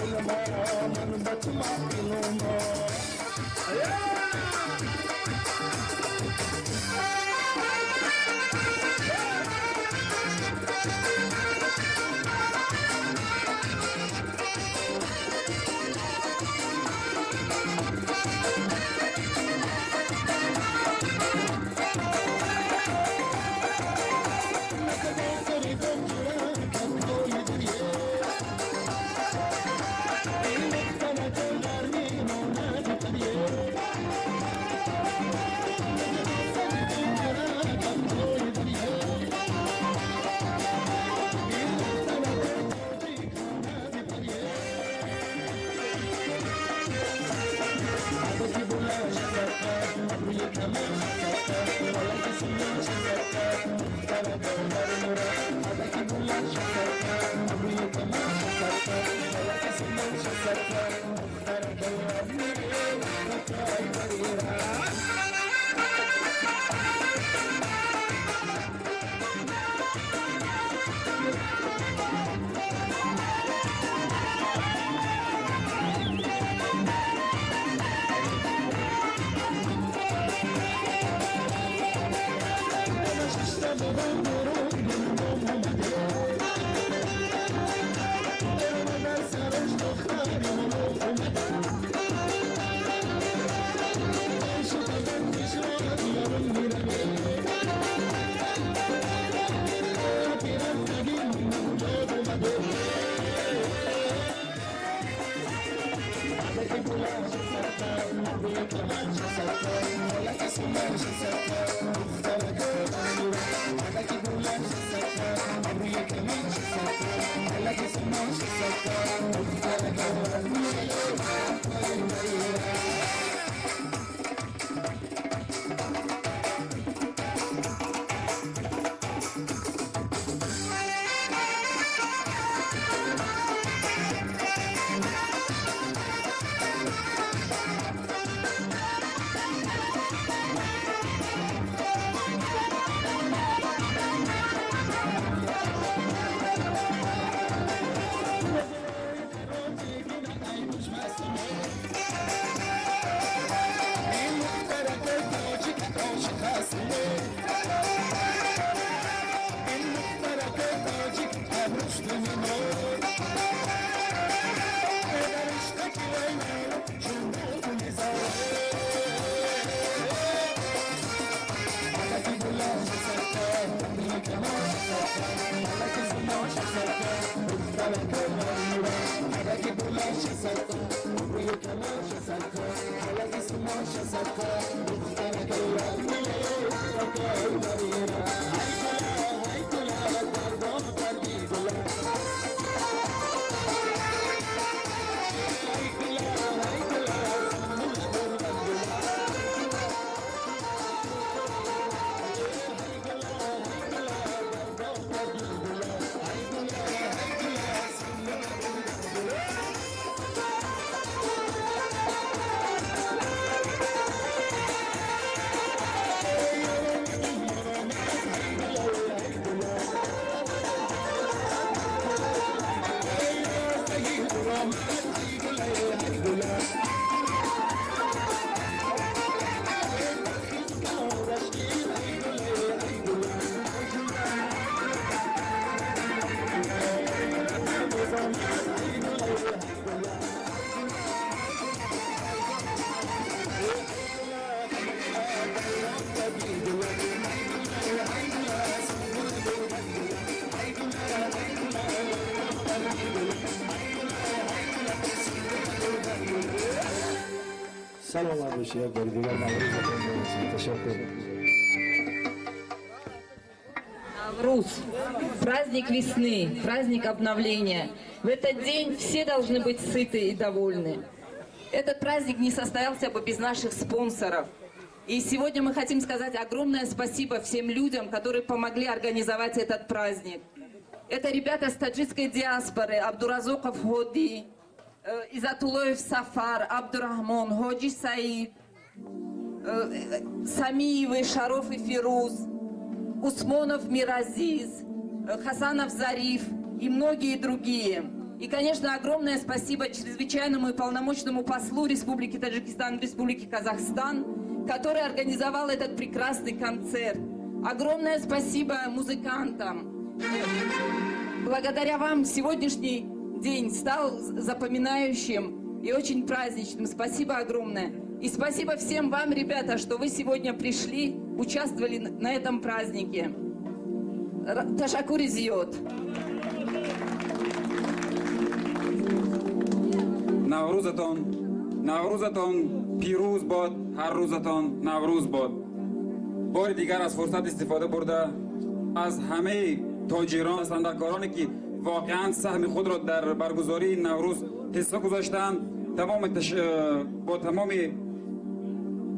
من به تو مایلم. سلامت باشی. یک بار دیگر نوروزتون مبارک. تشکر. Навруз – праздник весны, праздник обновления. В этот день все должны быть сыты и довольны. Этот праздник не состоялся бы без наших спонсоров. И сегодня мы хотим сказать огромное спасибо всем людям, которые помогли организовать этот праздник. Это ребята с таджикской диаспоры, Абдуразоков Ходи, Изатулоев Сафар, Абдурахмон, Ходжи Саид, Самиевы, Шаров и Фируз, Усмонов Миразиз, Хасанов Зариф и многие другие. И, конечно, огромное спасибо чрезвычайному и полномочному послу Республики Таджикистан в Республике Казахстан, который организовал этот прекрасный концерт. Огромное спасибо музыкантам. Благодаря вам сегодняшний день стал запоминающим и очень праздничным. Спасибо огромное. И спасибо всем вам, ребята, что вы сегодня пришли, участвовали на этом празднике. Ташаккури зиёд. Наврӯзатон, Наврӯзатон пирӯз бод, ҳар рӯзатон Наврӯз бод. Бори дигар аз фурсат истифода бурда, аз ҳамаи тоҷирон, санъаткороне ки воқеан саҳми худро дар баргузории Наврӯз ҳисса гузоштаанд, тамоми бо тамоми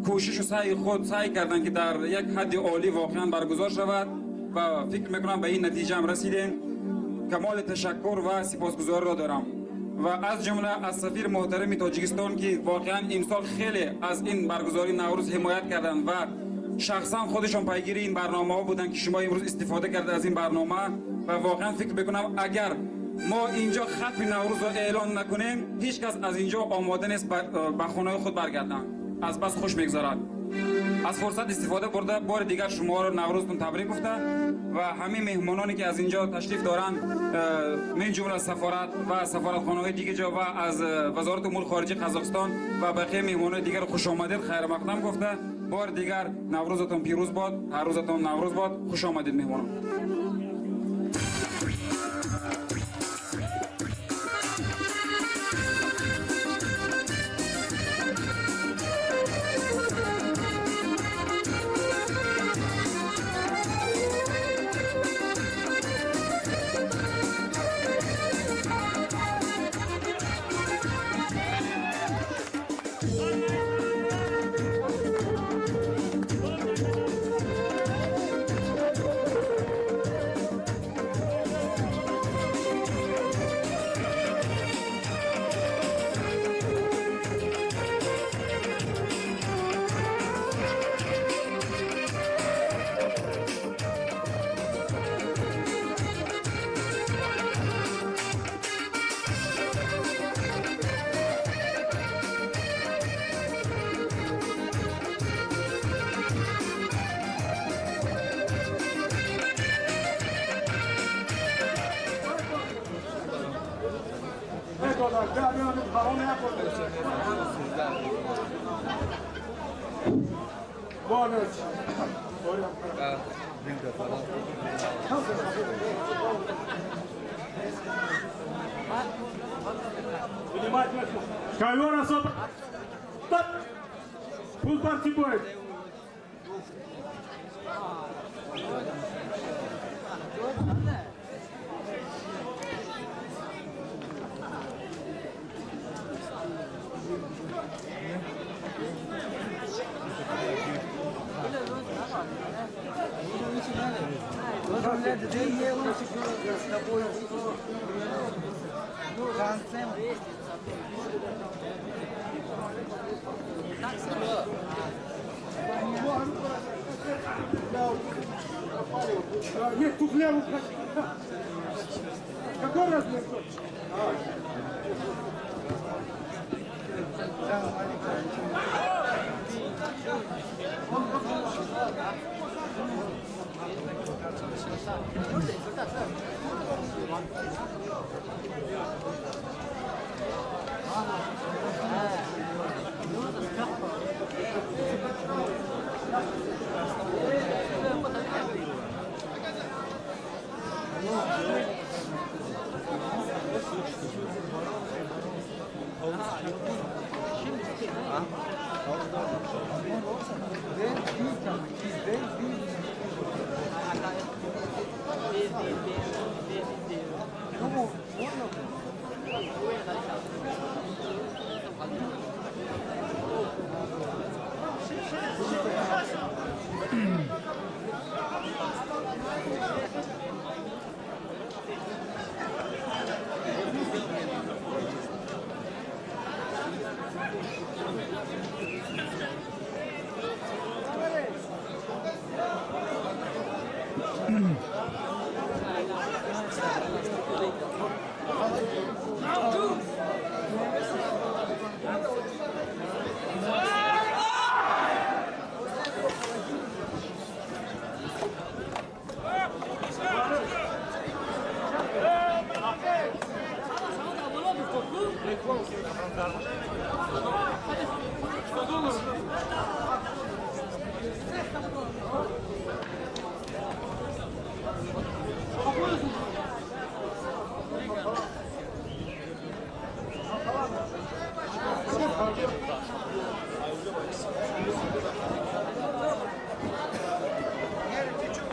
кӯшишу саъи худ саъй карданд, ки дар як ҳадди олӣ воқеан баргузор шавад ва фикр мекунам, ба ин натиҷа ҳам расидем. Камоли ташаккур ва сипосгузориро дорам ва аз ҷумла аз сафири муҳтарами Тоҷикистон, ки воқеан имсол хеле аз ин баргузории Наврӯз ҳимоят карданд ва шахсан худашон пайгири ин барномаҳо буданд, ки шумо имрӯз истифода карда аз ин барнома. Ва воқеан фикр мекунам, агар мо инҷо хатми Наврӯзро эълон накунем, ҳеҷ кас аз инҷо омода нест ба хонаи худ баргарданд, аз бас хуш мегузарад. Аз фурсат истифода бурда, бори дигар шуморо Наврӯзтон табрик гуфта ва ҳамаи меҳмононе ки аз инҷо ташриф доранд, мин ҷумла сафорат ва сафоратхонаҳои дигар ҷо ва аз Вазорати умури хориҷаи Қазоқистон ва бақияи меҳмонони дигар хуш омадед, хайрмақдам гуфта, бори дигар Наврӯзатон пирӯз бод, ҳар рӯзатон Наврӯз бод. Хуш омадед, меҳмонон. Ковер особо. Пусть партии будет. Нет, тухляву. Какой размер?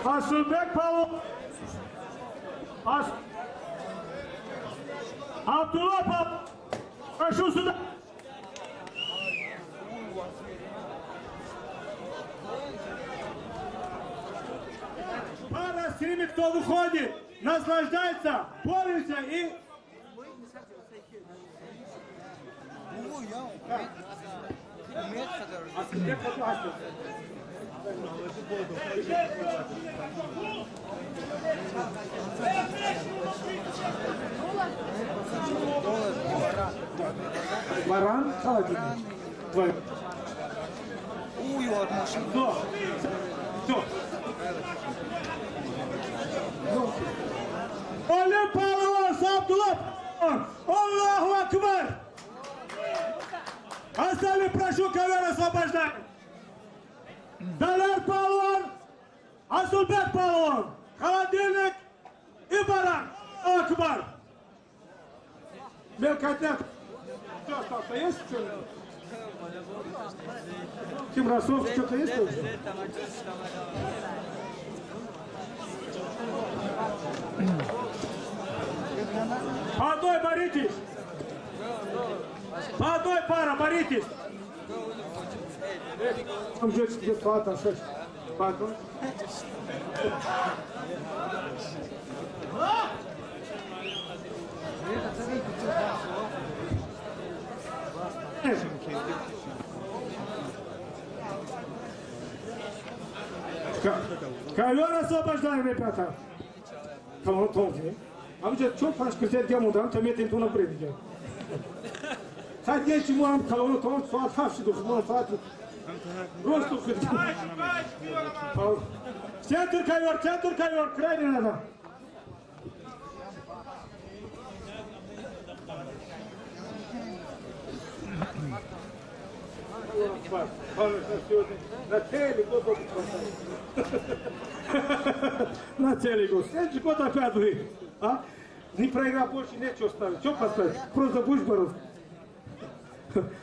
Асылбек Павлов, Абдулла Павлов, прошу сюда. Пара с ними, кто выходит, наслаждается, борется и... Баран, холодильник. Твой. Все. Олег Павлов, Абдулла, Аллаху Акбар! Остальные прошу ковер освобождать. Далер Павлов, Асулбек Павлов, холодильник и баран. Акбар. Мелкотня. Что остался? Есть что-нибудь? Тимрасов, что-то есть уже? По одной боритесь! По одной пара боритесь! Там же по одной. Ковер освобождаем, ребята. Амча чё паш кричать гемудан, то метим туна придет. Хотя чему нам колону то соат хавши дух, соат просто хоть. Центр ковер, крайне надо. На целый год На целый год. Следующий год опять вы. А? Не проиграл больше, нечего ставить. Что поставить? Просто будешь бороться.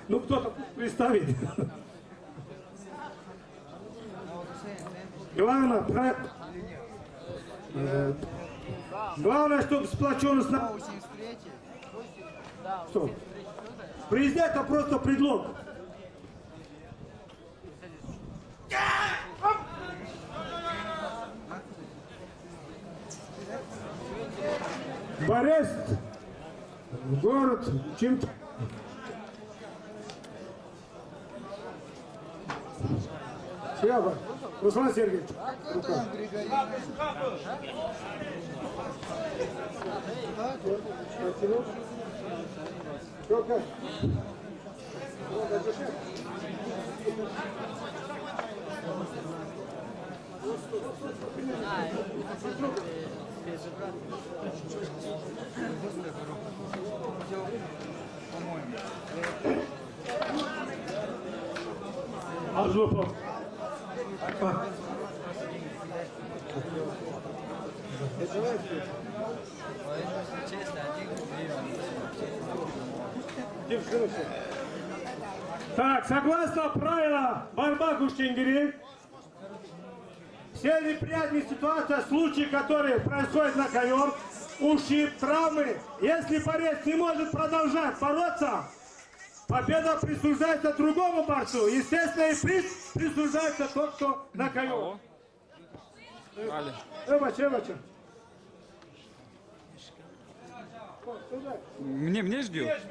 Ну кто-то пусть представит. Главное, главное, чтобы сплоченность... Что? Президент это просто предлог. Борест, город, чем-то. Руслан Сергеевич. Рука. Так, согласно правилам борьба Гуштингири, все неприятные ситуации, случаи, которые происходят на ковер, ушиб, травмы, если борец не может продолжать бороться, победа присуждается другому борцу. Естественно, и приз присуждается тот, кто на ковер. Эвача, Мне ждет?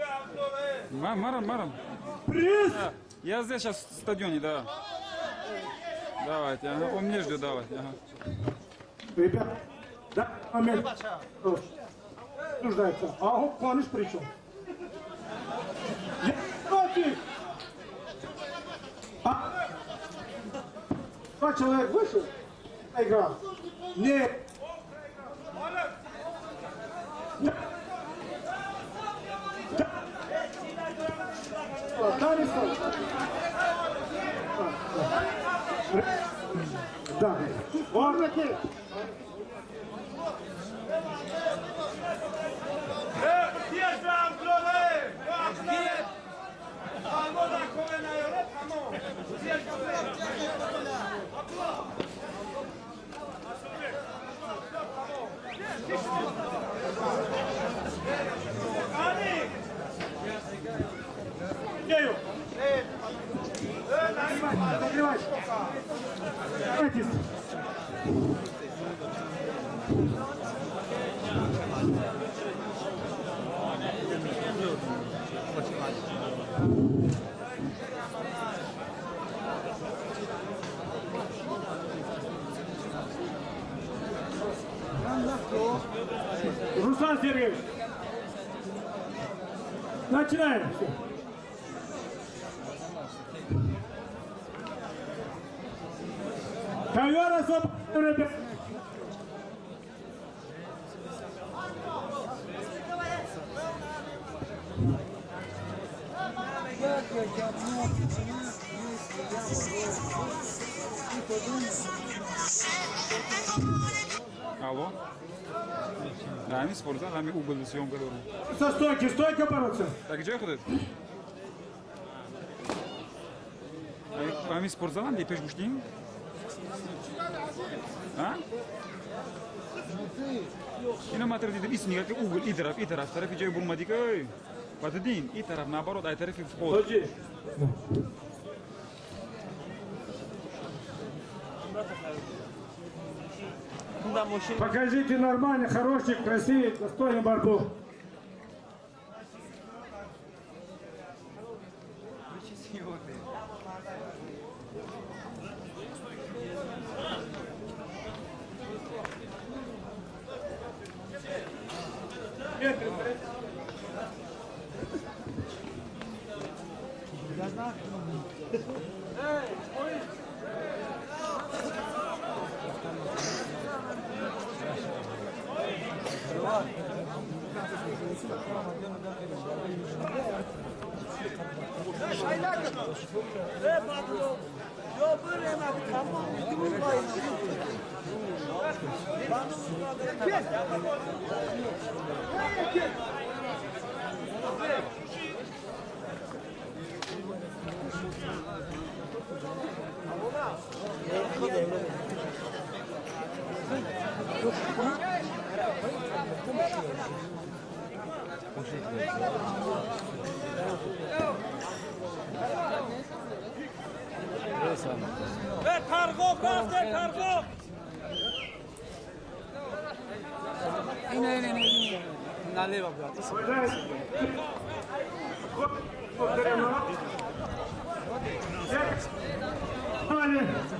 Марам. Приз! Да, я здесь сейчас в стадионе, да. Давайте, ага. Он мне ждет, давайте. Ага. Ребят, да, момент. Нуждается. А он Куаныш при чем? Я против! А? Два человека вышел, играл. Нет. Да. Руслан Сергеевич, начинаем. Ковер освобожден. Алло? Да, они спортзал, ами угол съемка дору. Со стойки, стойка бороться. Так где ходит? Ами спортзал, ами пеш гуштин? А? Ина матер дидим исми как угол и тараф, и тараф, тарафи ҷой бурмадик ой. Батдин, и тараф наоборот, ай тарафи вход. Покажите нормальный, хороший, красивый, достойный борьбу.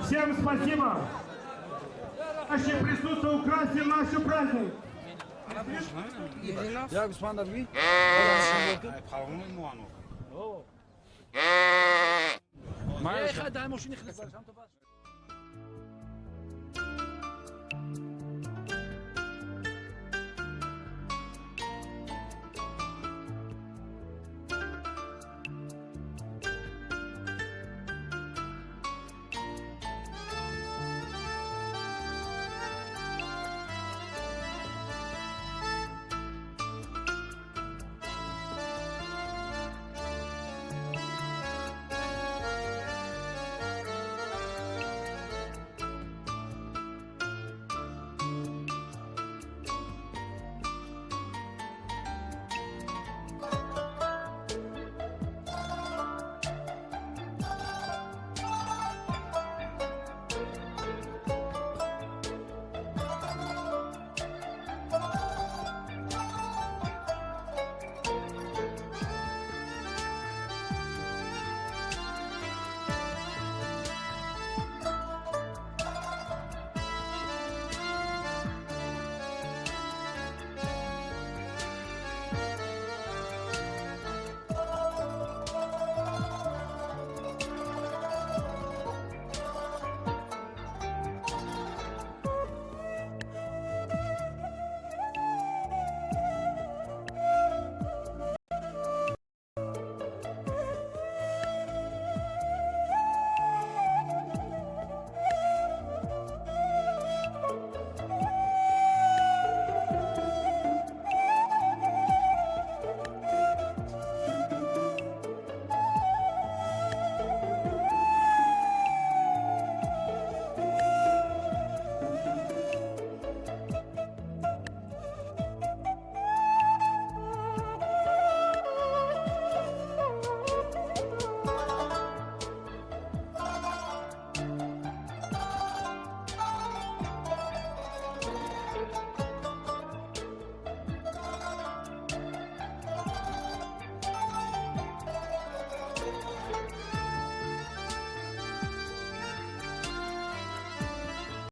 Всем спасибо. Наше присутствие украсил наш праздник.